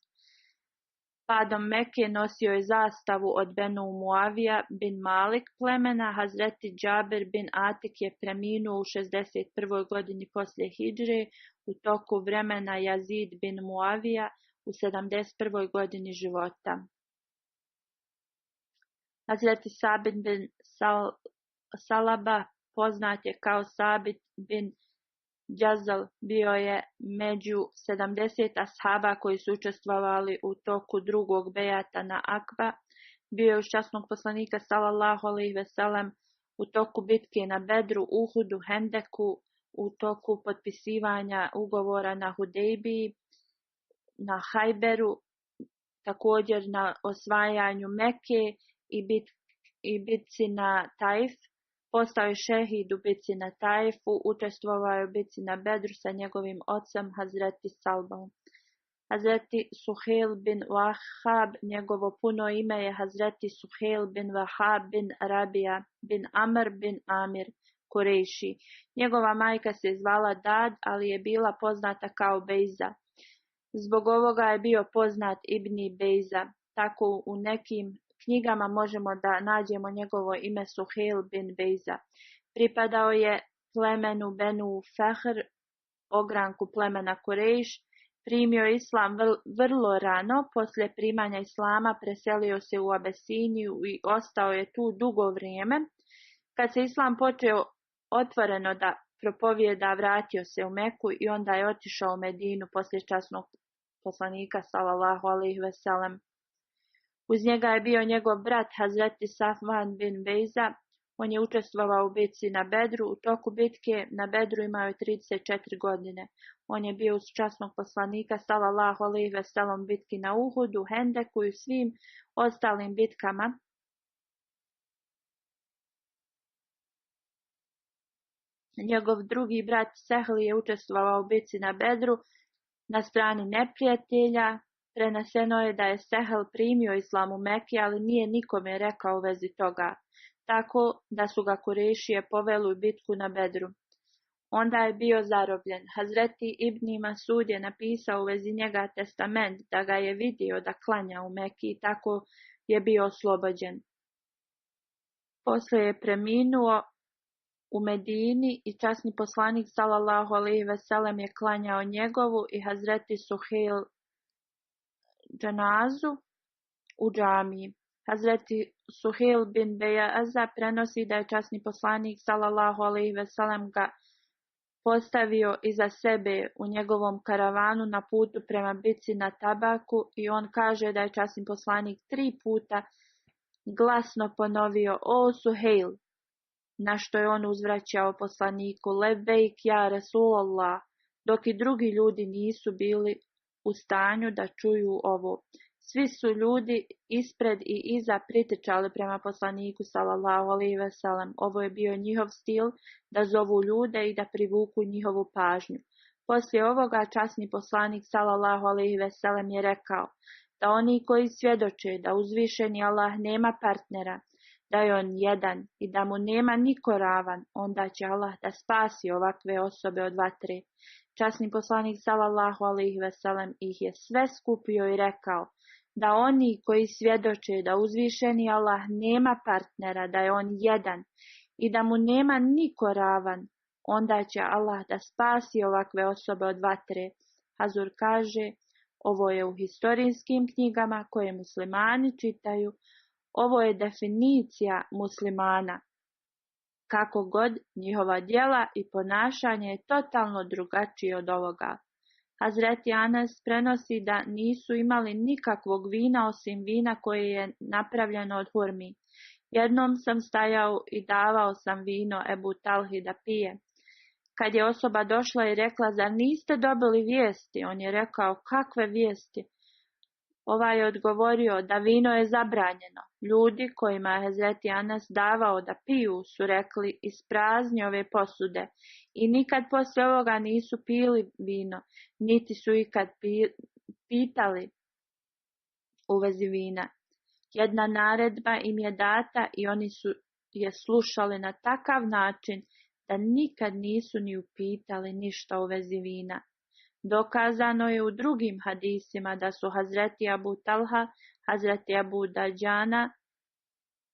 Padom Mekke nosio je zastavu od Benu Muavija bin Malik plemena. Hazreti Džaber bin Atik je preminuo u 61. godini poslije hidže u toku vremena Yazid bin Muavija u 71. godini života. Hazreti Sabit bin Salaba poznat je kao Sabit bin Džazal bio je među 70 ashaba koji su učestvovali u toku drugog bejata na Akba. Bio je uz časnog poslanika sallallahu alejhi ve sellem u toku bitke na Bedru, Uhudu, Hendeku, u toku potpisivanja ugovora na Hudejbiji, na Hajberu, također na osvajanju Mekke i bitci na Taif. Postao je šehid u bitci na Taifu, učestvovao je u bitci na Bedru sa njegovim ocem Hazreti Salbom. Hazreti Suheil bin Wahab, njegovo puno ime je Hazreti Suheil bin Wahab bin Rabija bin Amr bin Amir Kurejši. Njegova majka se zvala Dad, ali je bila poznata kao Bejza. Zbog ovoga je bio poznat Ibni Bejza. Tako u nekim knjigama možemo da nađemo njegovo ime Suheil bin Bejza. Pripadao je plemenu Benu Fehr, ogranku plemena Kurejš. Primio islam vrlo rano. Poslije primanja islama preselio se u Abesiniju i ostao je tu dugo vrijeme. Kad se islam počeo otvoreno da propovijeda, vratio se u Meku i onda je otišao u Medinu poslije časnog poslanika sallallahu alejhi ve sellem. Uz njega je bio njegov brat Hazreti Safvan bin Bejza. On je učestvovao u bitci na Bedru. U toku bitke na Bedru imao je 34 godine. On je bio uz časnog poslanika sallallahu alejhi ve sellem bitki na Uhudu, Hendeku i svim ostalim bitkama. Njegov drugi brat Sehli je učestvovao u bitci na Bedru na strani neprijatelja. Preneseno je da je Sehel primio islam u Meki, ali nije nikome rekao u vezi toga, tako da su ga Kurešije poveli u bitku na Bedru. Onda je bio zarobljen. Hazreti Ibni Masud je napisao u vezi njega testament da ga je vidio da klanja u Meki i tako je bio oslobođen. Poslije je preminuo u Medini i časni poslanik sallallahu alejhi ve sellem je klanjao njegovu i Hazreti Suheil dženazu u džamiji. Hazreti Suheil bin Bejaza prenosi da je časni poslanik sallallahu alejhi ve sellem ga postavio iza sebe u njegovom karavanu na putu prema bitci na Tabaku i on kaže da je časni poslanik 3 puta glasno ponovio: "O Suheil", na što je on uzvraćao poslaniku: "Lebejk ja Rasulallah", dok i drugi ljudi nisu bili u stanju da čuju ovo. Svi su ljudi ispred i iza pritrčali prema poslaniku sallallahu alejhi ve sellem. Ovo je bio njihov stil da zovu ljude i da privuku njihovu pažnju. Poslije ovoga časni poslanik sallallahu alejhi ve sellem je rekao da oni koji svjedoče da uzvišeni Allah nema partnera, da je on jedan i da mu nema niko ravan, onda će Allah da spasi ovakve osobe od vatre. Časni poslanik sallallahu alejhi ve sellem ih je sve skupio i rekao da oni koji svjedoče da uzvišeni Allah nema partnera, da je on jedan i da mu nema niko ravan, onda će Allah da spasi ovakve osobe od vatre. Hazur kaže, ovo je u historijskim knjigama koje muslimani čitaju, ovo je definicija muslimana. Kako god, njihova djela i ponašanje je totalno drugačije od ovoga. Hazreti Anas prenosi da nisu imali nikakvog vina osim vina koje je napravljeno od hurmi. Jednom sam stajao i davao sam vino Ebu Talhi da pije. Kad je osoba došla i rekla: "Zar niste dobili vijesti?" On je rekao: "Kakve vijesti?" Ovaj je odgovorio da vino je zabranjeno. Ljudi kojima je Hazreti Anas davao da piju su rekli: "Isprazni ove posude", i nikad poslije ovoga nisu pili vino, niti su ikad pitali u vezi vina. Jedna naredba im je data i oni su je slušali na takav način da nikad nisu ni upitali ništa u vezi vina. Dokazano je u drugim hadisima da su Hazreti Abu Talha, Hazreti Abu Dađana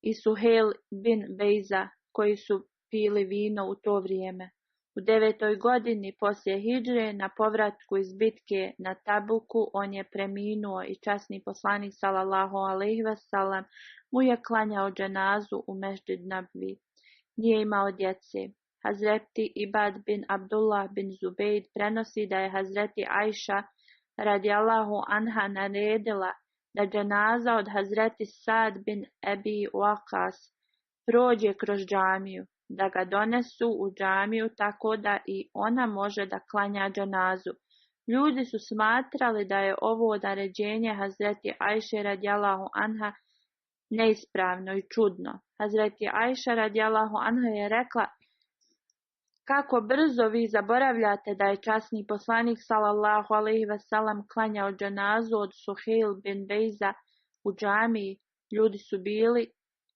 i Suheil bin Bejza koji su pili vino u to vrijeme. U 9. godini poslije hidžre, na povratku iz bitke na Tabuku, on je preminuo i časni poslanik sallallahu alejhi ve sellem mu je klanjao dženazu u Mesdžid Nabvi. Nije imao djece. Hazreti Ibad bin Abdullah bin Zubejd prenosi da je Hazreti Ajša radijallahu anha naredila da dženaza od Hazreti Sad bin Ebi Waqas prođe kroz džamiju, da ga donesu u džamiju tako da i ona može da klanja dženazu. Ljudi su smatrali da je ovo naređenje Hazreti Ajše radijallahu anha neispravno i čudno. Hazreti Ajša radijallahu anha je rekla: kako brzo vi zaboravljate da je časni poslanik sallallahu alejhi ve sellem klanjao dženazu od Suhejl bin Bejza u džamiji. Ljudi su bili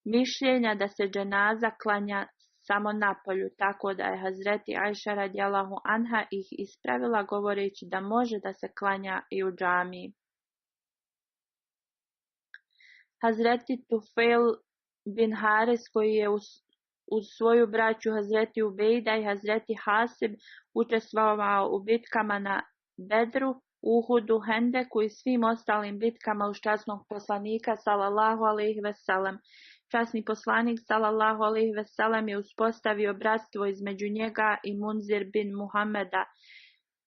mišljenja da se dženaza klanja samo napolju, tako da je Hazreti Ajša radijallahu anha ih ispravila govoreći da može da se klanja i u džamiji. Hazreti Tufail bin Haris, koji je uz svoju braću Hazreti Ubejda i Hazreti Hasib učestvovao u bitkama na Bedru, Uhudu, Hendeku i svim ostalim bitkama uz časnog poslanika sallallahu alejhi ve sellem. Časni poslanik sallallahu alejhi ve sellem je uspostavio bratstvo između njega i Munzir bin Muhameda.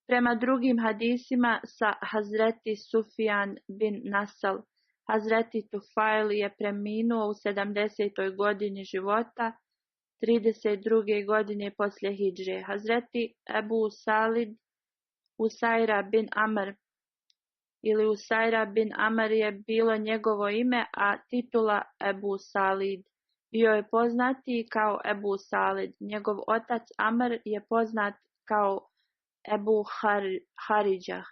Prema drugim hadisima sa Hazreti Sufjan bin Nasal. Hazreti Tufail je preminuo u 70. godini života, 32. godine poslije hidže. Hazreti Ebu Salid Usajra bin Amr ili Usajra bin Amr je bilo njegovo ime, a titula Ebu Salid. Bio je poznatiji kao Ebu Salid. Njegov otac Amr je poznat kao Ebu Haridžah.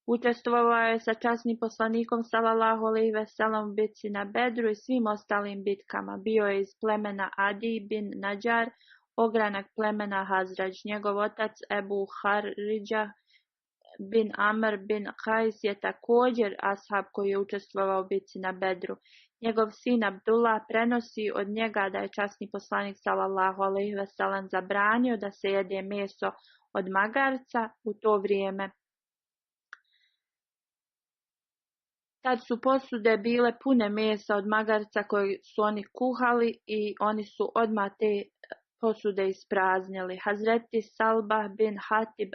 Učestvovao je sa časnim poslanikom sallallahu alejhi ve sellem u bitci na Bedru i svim ostalim bitkama. Bio je iz plemena Adi bin Nadjar, ogranak plemena Hazrađ. Njegov otac Ebu Haridžah bin Amr bin Kajs je također ashab koji je učestvovao u bitci na Bedru. Njegov sin Abdullah prenosi od njega da je časni poslanik sallallahu alejhi ve sellem zabranio da se jede meso od magarca u to vrijeme. Tad su posude bile pune mesa od magarca koji su oni kuhali i oni su odmah te posude ispraznili. Hazreti Salbah bin Hatib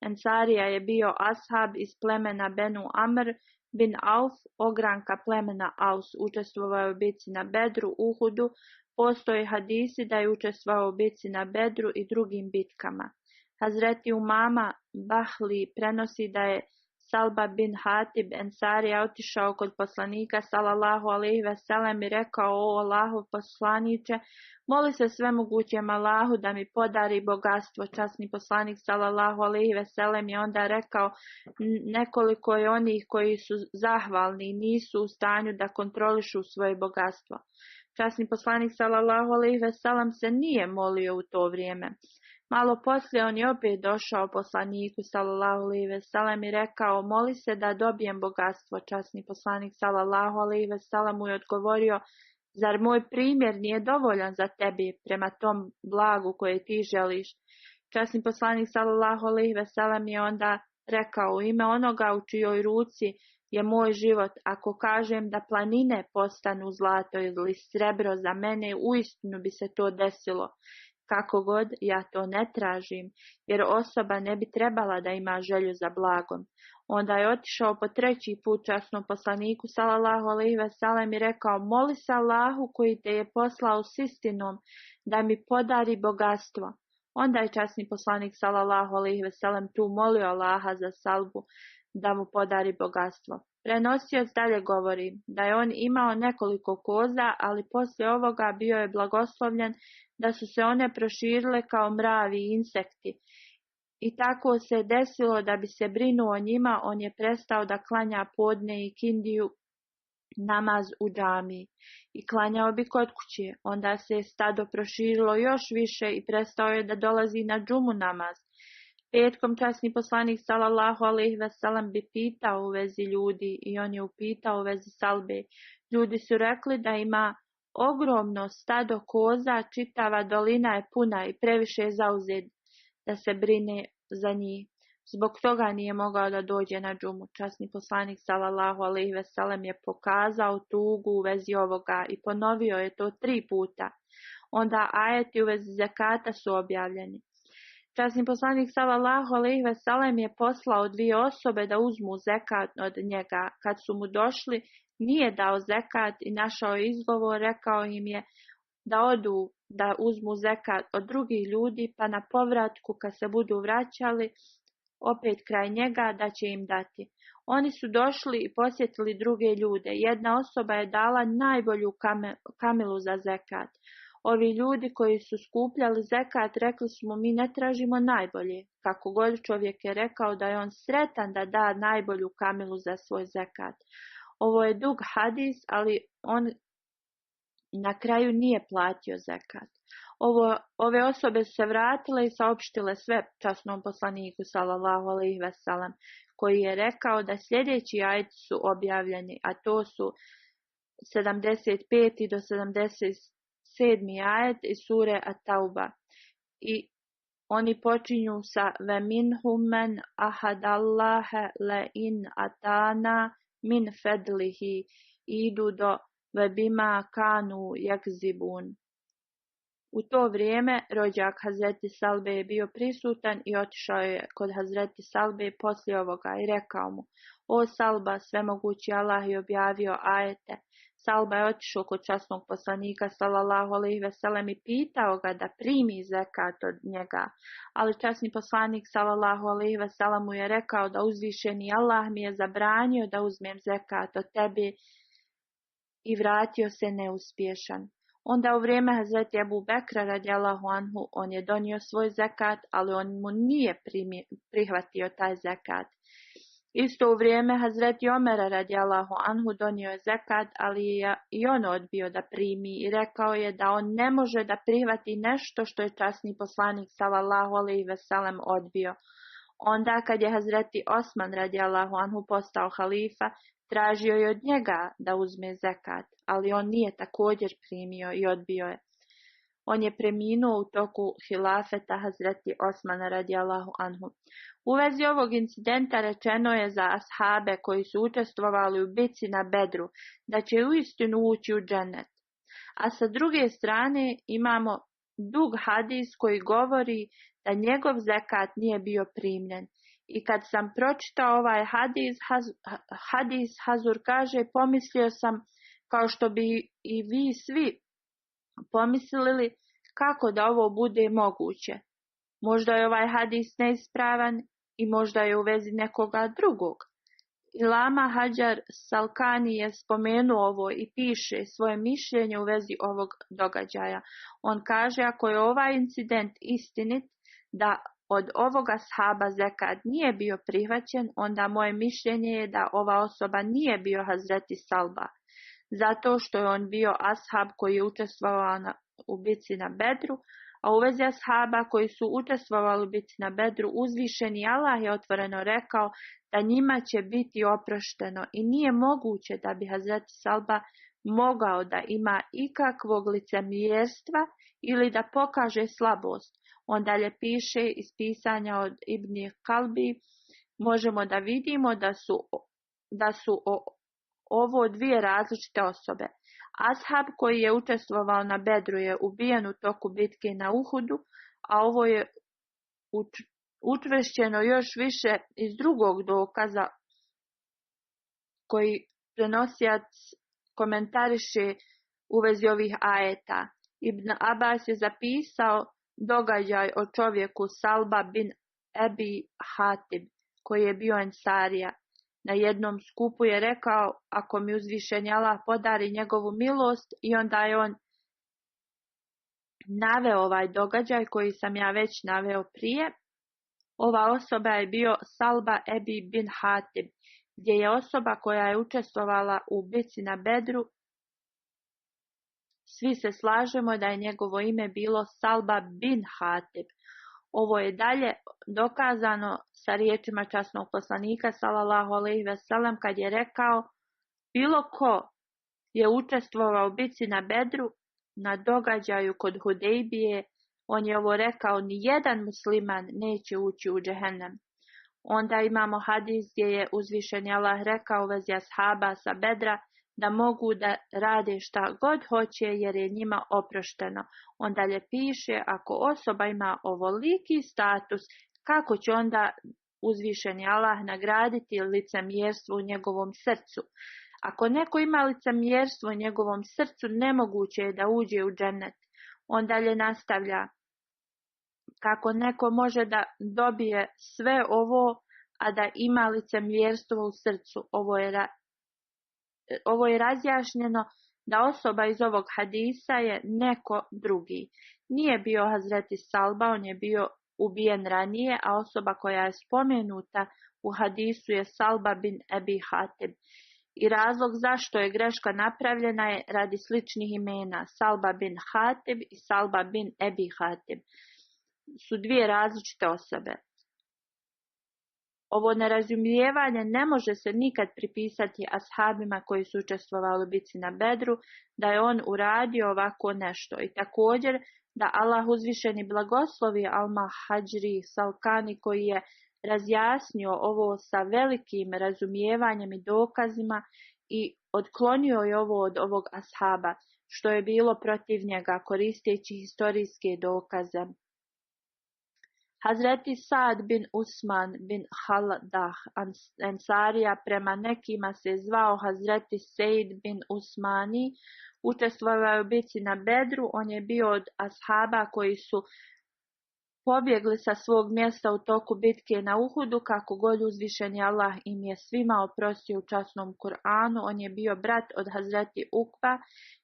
Ensarija je bio ashab iz plemena Benu Amr bin Auf, ogranka plemena Aus. Učestvovao je u bitci na Bedru, Uhudu. Postoje hadisi da je učestvovao u bitci na Bedru i drugim bitkama. Hazreti Umama Bahli prenosi da je Salba bin Hatib Ensarija otišao kod poslanika sallallahu alejhi ve sellem i rekao: o Allahov poslaniče, moli se svemogućem Allahu da mi podari bogatstvo. Časni poslanik sallallahu alejhi ve sellem je onda rekao: nekoliko je onih koji su zahvalni i nisu u stanju da kontrolišu svoje bogatstvo. Časni poslanik sallallahu alejhi ve sellem se nije molio u to vrijeme. Malo poslije on je opet došao poslaniku sallallahu alejhi ve sellem i rekao: moli se da dobijem bogatstvo. Časni poslanik sallallahu alejhi ve sellem mu je odgovorio: zar moj primjer nije dovoljan za tebi prema tom blagu koje ti želiš? Časni poslanik sallallahu alejhi ve sellem je onda rekao: u ime onoga u čijoj ruci je moj život, ako kažem da planine postanu zlato ili srebro za mene, uistinu bi se to desilo. Kako god, ja to ne tražim, jer osoba ne bi trebala da ima želju za blagom. Onda je otišao po treći put časnom poslaniku sallallahu alejhi ve sellem i rekao: moli se Allahu koji te je poslao s istinom da mi podari bogatstvo. Onda je časni poslanik sallallahu alejhi ve sellem tu molio Allaha za Salbu da mu podari bogatstvo. Prenosioc dalje govori da je on imao nekoliko koza, ali poslije ovoga bio je blagoslovljen da su se one proširile kao mravi i insekti. I tako se desilo da bi se brinuo o njima, on je prestao da klanja podne i kindiju namaz u džamiji i klanjao bi kod kuće. Onda se stado proširilo još više i prestao je da dolazi na džumu namaz. Petkom časni poslanik sallallahu alejhi ve sellem bi pitao u vezi ljudi i on je upitao u vezi Salbe. Ljudi su rekli da ima ogromno stado koza, čitava dolina je puna i previše je zauzet da se brine za njih. Zbog toga nije mogao da dođe na džumu. Časni poslanik sallallahu alejhi ve sellem je pokazao tugu u vezi ovoga i ponovio je to 3 puta. Onda ajeti u vezi zekata su objavljeni. Časni poslanik sallallahu alejhi ve sellem je poslao 2 osobe da uzmu zekat od njega. Kad su mu došli, nije dao zekat i našao izgovor, rekao im je da odu da uzmu zekat od drugih ljudi, pa na povratku kad se budu vraćali opet kraj njega da će im dati. Oni su došli i posjetili druge ljude. Jedna osoba je dala najbolju kamilu za zekat. Ovi ljudi koji su skupljali zekat rekli su mu, mi ne tražimo najbolje. Kako god čovjek je rekao da je on sretan da da najbolju kamilu za svoj zekat. Ovo je dug hadis, ali on na kraju nije platio zekat. Ove osobe su se vratile i saopštile sve časnom poslaniku sallallahu alejhi ve sellem, koji je rekao da sljedeći ajeti su objavljeni, a to su 75. do 77. ajet iz sure At-Tauba. I oni počinju sa ve minhum men ahadallaha la in atana min fedlihi, idu do ve bima kanu yakzibun. U to vrijeme rođak Hazreti Salbe je bio prisutan i otišao je kod Hazreti Salbe poslije ovoga i rekao mu: O Salba, svemogući Allah je objavio ajete. Salba je otišao kod časnog poslanika sallallahu alejhi ve sellem i pitao ga da primi zekat od njega. Ali časni poslanik sallallahu alejhi ve sellem mu je rekao da uzvišeni Allah mi je zabranio da uzmem zekat od tebe i vratio se neuspješan. Onda u vrijeme Hazreti Ebu Bekra radijallahu anhu on je donio svoj zekat, ali on mu nije prihvatio taj zekat. Isto u vrijeme Hazreti Omera radijallahu anhu donio je zekat, ali je i on odbio da primi i rekao je da on ne može da prihvati nešto što je časni poslanik sallallahu alejhi ve sellem odbio. Onda kad je Hazreti Osman radijallahu anhu postao halifa, tražio je od njega da uzme zekat, ali on nije također primio i odbio je. On je preminuo u toku hilafeta Hazreti Osmana radijallahu anhu. U vezi ovog incidenta rečeno je za ashabe koji su učestvovali u bitci na Bedru da će uistinu ući u džennet. A sa druge strane imamo dug hadis koji govori da njegov zekat nije bio primljen. I kad sam pročitao ovaj hadis Hazur kaže, pomislio sam kao što bi i vi svi pomislili kako da ovo bude moguće. Možda je ovaj hadis neispravan i možda je u vezi nekoga drugog. Ilama Hadjar Salkani je spomenuo ovo i piše svoje mišljenje u vezi ovog događaja. On kaže, ako je ovaj incident istinit, da od ovoga shaba zekat nije bio prihvaćen, onda moje mišljenje je da ova osoba nije bio Hazreti Salba. Zato što je on bio ashab koji je učestvovao u bitci na Bedru, a u vezi ashaba koji su učestvovali u bitci na Bedru, uzvišeni Allah je otvoreno rekao da njima će biti oprošteno i nije moguće da bi Hazreti Salba mogao da ima ikakvog licemjerstva ili da pokaže slabost. On dalje piše iz pisanja od Ibn Kalbi, možemo da vidimo da su ovo dvije različite osobe. Ashab koji je učestvovao na Bedru je ubijen u toku bitke na Uhudu, a ovo je učvršćeno još više iz drugog dokaza koji prenosijac komentariše u vezi ovih ajeta. Ibn Abbas je zapisao događaj o čovjeku Salba bin Ebi Hatib, koji je bio ensarija. Na jednom skupu je rekao, ako mi uzvišeni Allah podari njegovu milost, i onda je on naveo ovaj događaj koji sam ja već naveo prije. Ova osoba je bio Salba Ebi bin Hatib, gdje je osoba koja je učestvovala u bitci na Bedru. Svi se slažemo da je njegovo ime bilo Salba bin Hatib. Ovo je dalje dokazano sa riječima časnog poslanika sallallahu alejhi ve sellem kad je rekao, bilo ko je učestvovao u bitci na Bedru, na događaju kod Hudejbije, on je ovo rekao, ni jedan musliman neće ući u džehennem. Onda imamo hadis gdje je uzvišeni Allah rekao u vezi ashaba sa Bedra da mogu da rade šta god hoće jer je njima oprošteno. On dalje piše, ako osoba ima ovoliki status, kako će onda uzvišeni Allah nagraditi licemjerstvo u njegovom srcu? Ako neko ima licemjerstvo u njegovom srcu, nemoguće je da uđe u džennet. On dalje nastavlja, kako neko može da dobije sve ovo, a da ima licemjerstvo u srcu. Ovo je razjašnjeno da osoba iz ovog hadisa je neko drugi. Nije bio Hazreti Salba, on je bio ubijen ranije, a osoba koja je spomenuta u hadisu je Salba bin Ebi Hatib. I razlog zašto je greška napravljena je radi sličnih imena. Salba bin Hatib i Salba bin Ebi Hatib su dvije različite osobe. Ovo nerazumijevanje ne može se nikad pripisati ashabima koji su učestvovali u bici na Bedru, da je on uradio ovako nešto. I također da Allah uzvišeni blagoslovi Al-Mahadžri Salkani koji je razjasnio ovo sa velikim razumijevanjem i dokazima i otklonio je ovo od ovog ashaba, što je bilo protiv njega koristeći historijske dokaze. Hazreti Sad bin Usman bin Haldah Ansarija, prema nekima se zvao Hazreti Sejd bin Usmani, učestvovao u bici na Bedru. On je bio od ashaba koji su pobjegli sa svog mjesta u toku bitke na Uhudu, kako god uzvišeni Allah im je svima oprostio u časnom Kur'anu. On je bio brat od Hazreti Ukba.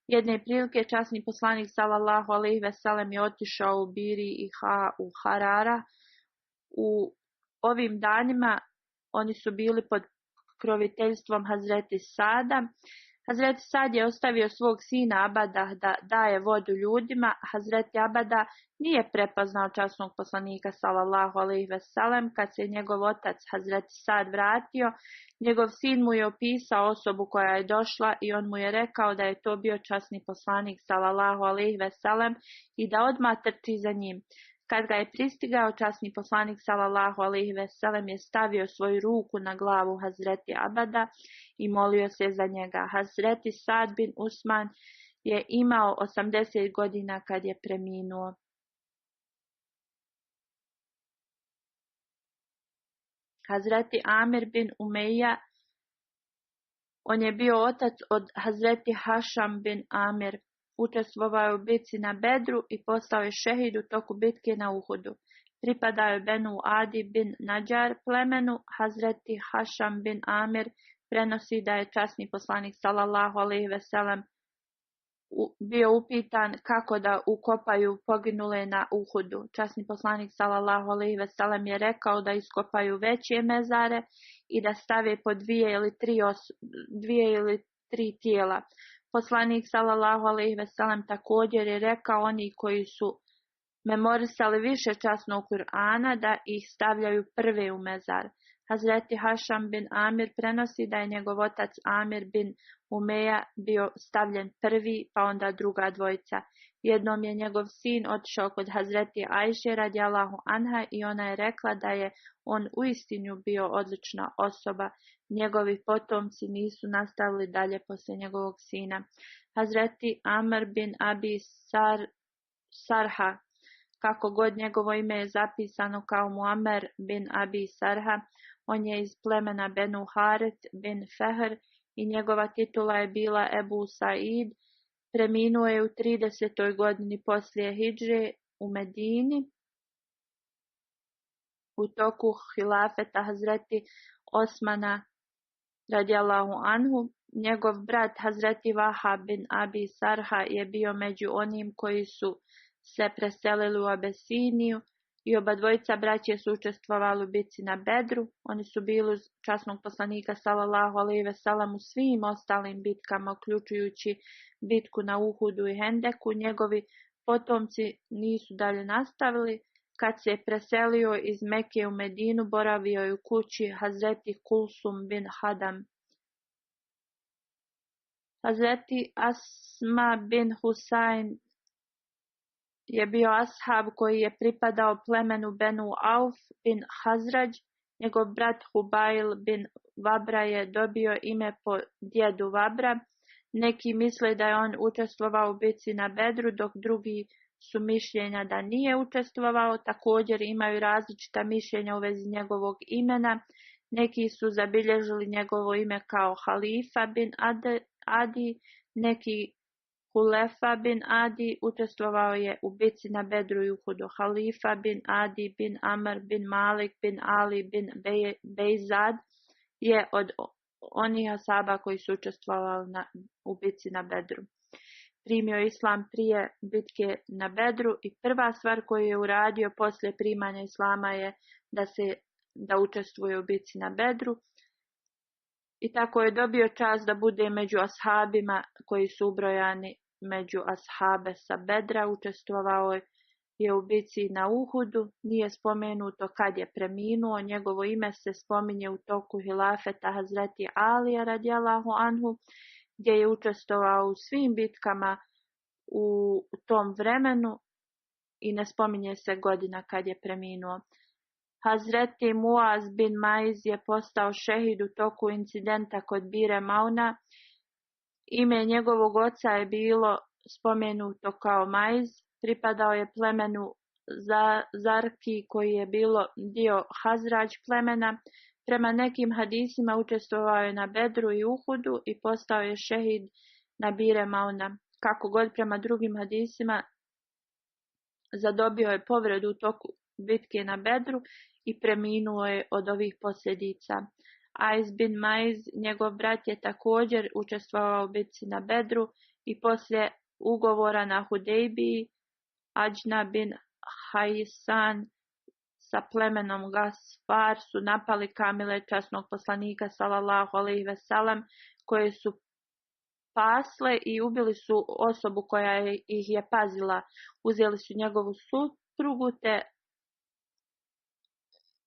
Jedne prilike časni poslanik sallallahu alejhi ve sellem je otišao u Biri i u Harara. U ovim danima oni su bili pod pokroviteljstvom Hazreti Sada. Hazreti Sad je ostavio svog sina Abada da daje vodu ljudima. Hazreti Abada nije prepoznao časnog poslanika sallallahu alejhi ve sellem. Kad se njegov otac Hazreti Sad vratio, njegov sin mu je opisao osobu koja je došla i on mu je rekao da je to bio časni poslanik sallallahu alejhi ve sellem i da odmah trči za njim. Kad ga je pristigao, časni poslanik sallallahu alejhi ve sellem je stavio svoju ruku na glavu Hazreti Abada i molio se za njega. Hazreti Sad bin Usman je imao 80 godina kad je preminuo. Hazreti Amir bin Umeja, on je bio otac od Hazreti Hašam bin Amir. Učestvovao je u bitci na Bedru i postao je šehid u toku bitke na Uhudu. Pripadao je Benu Adi bin Nadjar plemenu. Hazreti Hašam bin Amir prenosi da je časni poslanik sallallahu alejhi ve sellem bio upitan kako da ukopaju poginule na Uhudu. Časni poslanik sallallahu alejhi ve sellem je rekao da iskopaju veće mezare i da stave po dvije ili tri tijela. Poslanik sallallahu alejhi ve sellem također je rekao oni koji su memorisali više časnog Kur'ana da ih stavljaju prve u mezar. Hazreti Hašam bin Amir prenosi da je njegov otac Amir bin Umeja bio stavljen prvi, pa onda druga dvojica. Jednom je njegov sin otišao kod Hazreti Ajše radijallahu anha i ona je rekla da je on uistinu bio odlična osoba. Njegovi potomci nisu nastavili dalje poslije njegovog sina. Hazreti Amr bin Abi Sarha, kako god njegovo ime je zapisano kao Muammer bin Abi Sarha, on je iz plemena Benu Haret bin Fehr i njegova titula je bila Ebu Said. Preminuo je u 30. godini poslije hidže u Medini u toku hilafeta Hazreti Osmana radijallahu anhu. Njegov brat Hazreti Vahab bin Abi Sarha je bio među onim koji su se preselili u Abesiniju i oba dvojica braće su učestvovali u bici na Bedru. Oni su bili uz časnog poslanika sallallahu alejhi ve sellem u svim ostalim bitkama, uključujući bitku na Uhudu i Hendeku. Njegovi potomci nisu dalje nastavili. Kad se je preselio iz Mekke u Medinu, boravio je u kući Hazreti Kulsum bin Hadam. Hazreti Asma bin Husayn je bio ashab koji je pripadao plemenu Benu Auf bin Hazrađ. Njegov brat Hubail bin Vabra je dobio ime po djedu Vabra. Neki misle da je on učestvovao u bitci na Bedru, dok drugi su mišljenja da nije učestvovao. Također imaju različita mišljenja u vezi njegovog imena. Neki su zabilježili njegovo ime kao Halifa bin Adi, neki Hulefa bin Adi. Učestvovao je u bitci na Bedru i Uhudu. Halifa bin Adi bin Amr bin Malik bin Ali bin Bejzad je od onih asaba koji su učestvovali u bitci na Bedru. Primio je islam prije bitke na Bedru i prva stvar koju je uradio poslije primanja islama je da učestvuje u bitci na Bedru. I tako je dobio čast da bude među ashabima koji su ubrojani među ashabe sa Bedra. Učestvovao je u bitci na Uhudu. Nije spomenuto kad je preminuo. Njegovo ime se spominje u toku hilafeta Hazreti Alija radijallahu anhu, gdje je učestvovao u svim bitkama u tom vremenu i ne spominje se godina kad je preminuo. Hazreti Muaz bin Maiz je postao šehid u toku incidenta kod Bire Mauna. Ime njegovog oca je bilo spomenuto kao Maiz. Pripadao je plemenu Zarki koji je bilo dio Hazrađ plemena. Prema nekim hadisima učestvovao je na Bedru i Uhudu i postao je šehid na Bire Mauna. Kako god, prema drugim hadisima zadobio je povredu u toku bitke na Bedru i preminuo je od ovih posljedica. Ais bin Maiz, njegov brat, je također učestvovao u bitci na Bedru i poslije ugovora na Hudejbiji Ađna bin Hajsan sa plemenom Gasfar su napali kamile časnog poslanika sallallahu alejhi ve sellem, koje su pasle i ubili su osobu koja ih je pazila. Uzeli su njegovu suprugu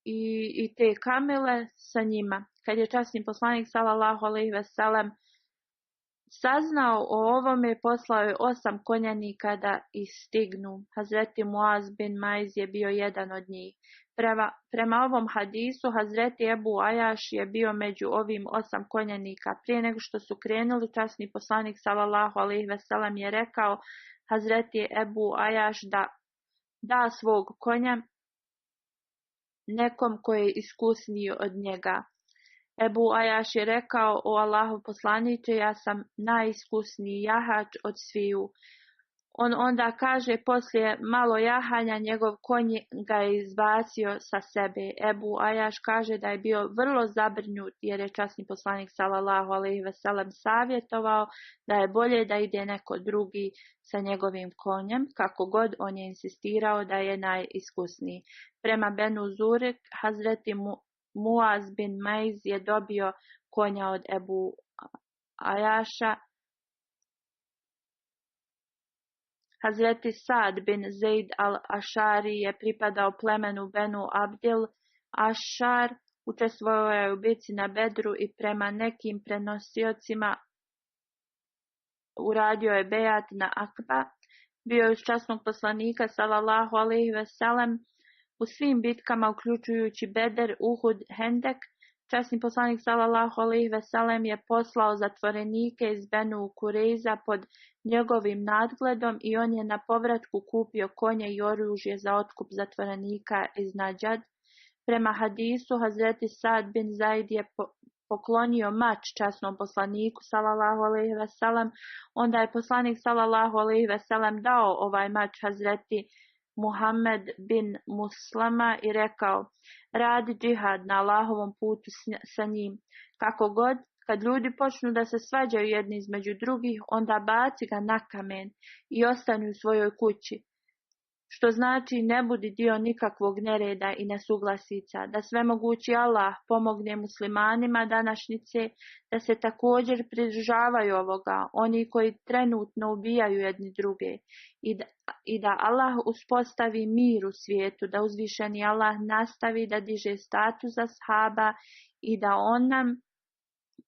i te kamile sa njima. Kad je časni poslanik sallallahu alejhi ve sellem saznao o ovome, poslao je 8 konjanika da ih stignu. Hazreti Muaz bin Maiz je bio jedan od njih. Prema ovom hadisu, Hazreti Ebu Ajaš je bio među ovim 8 konjanika. Prije nego što su krenuli, časni poslanik sallallahu alejhi ve sellem je rekao Hazreti Ebu Ajaš da svog konja nekom koji je iskusniji od njega. Ebu Ajaš je rekao: o Allahov poslaniče, ja sam najiskusniji jahač od sviju. On onda kaže, poslije malo jahanja njegov konj ga je izbacio sa sebe. Ebu Ajaš kaže da je bio vrlo zabrinut jer je časni poslanik sallallahu alejhi ve sellem savjetovao da je bolje da ide neko drugi sa njegovim konjem. Kako god, on je insistirao da je najiskusniji. Prema Benu Zurik, Hazreti Muaz bin Maiz je dobio konja od Ebu Ajaša. Hazreti Sad bin Zaid al-Ašari je pripadao plemenu Benu Abdil Ašar, učestvovao je u bitci na Bedru i prema nekim prenosiocima uradio je bejat na Akba. Bio je uz časnog poslanika sallallahu alejhi ve sellem u svim bitkama, uključujući Beder, Uhud, Hendek. Časni poslanik sallallahu alejhi ve sellem je poslao zatvorenike iz Benu Kurejza pod njegovim nadgledom i on je na povratku kupio konje i oružje za otkup zatvorenika iz Nađad. Prema hadisu, Hazreti Sad bin Zaid je poklonio mač časnom poslaniku sallallahu alejhi ve sellem. Onda je poslanik sallallahu alejhi ve sellem dao ovaj mač Hazreti Muhammed bin Muslama i rekao: radi džihad na Allahovom putu sa njim. Kako god, kad ljudi počnu da se svađaju jedni između drugih, onda baci ga na kamen i ostani u svojoj kući. Što znači, ne budi dio nikakvog nereda i nesuglasica, da svemogući Allah pomogne muslimanima današnjice, da se također pridržavaju ovoga, oni koji trenutno ubijaju jedni druge, i da Allah uspostavi mir u svijetu, da uzvišeni Allah nastavi da diže status ashaba i da on nam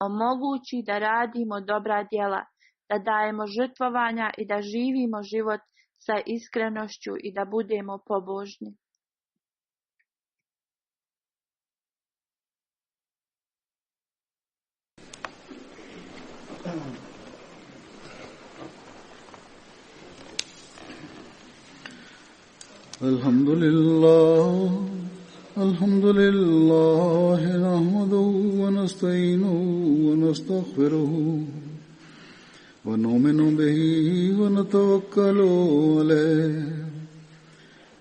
omogući da radimo dobra djela, da dajemo žrtvovanja i da živimo život sa iskrenošću i da budemo pobožni.
الحمد لله نحمده ونستعينه ونستغفره ونؤمن به ونتوكل عليه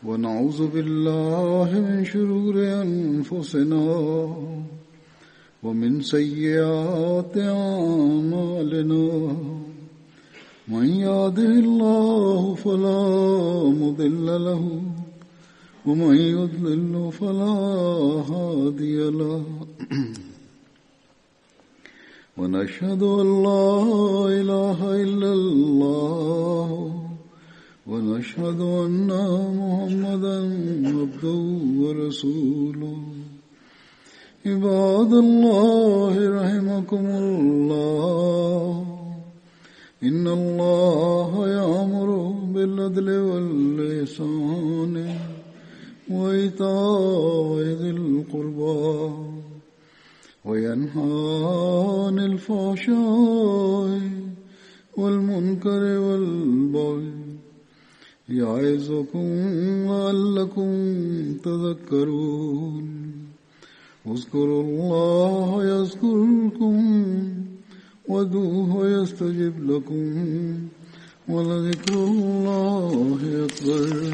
ونعوذ بالله من شرور أنفسنا ومن سيئات أعمالنا من يهده الله فلا مضل له ومن يضلل فلا هادي له ونشهد أن لا إله إلا الله ونشهد أن محمدا عبده ورسوله عباد الله رحمكم الله إن الله يأمر بالعدل والإحسان وإيتاء ذي القربى وينهى عن الفحشاء والمنكر والبغي يعظكم لعلكم تذكرون اذكروا الله يذكركم وادعوه يستجب لكم ولذكر الله أكبر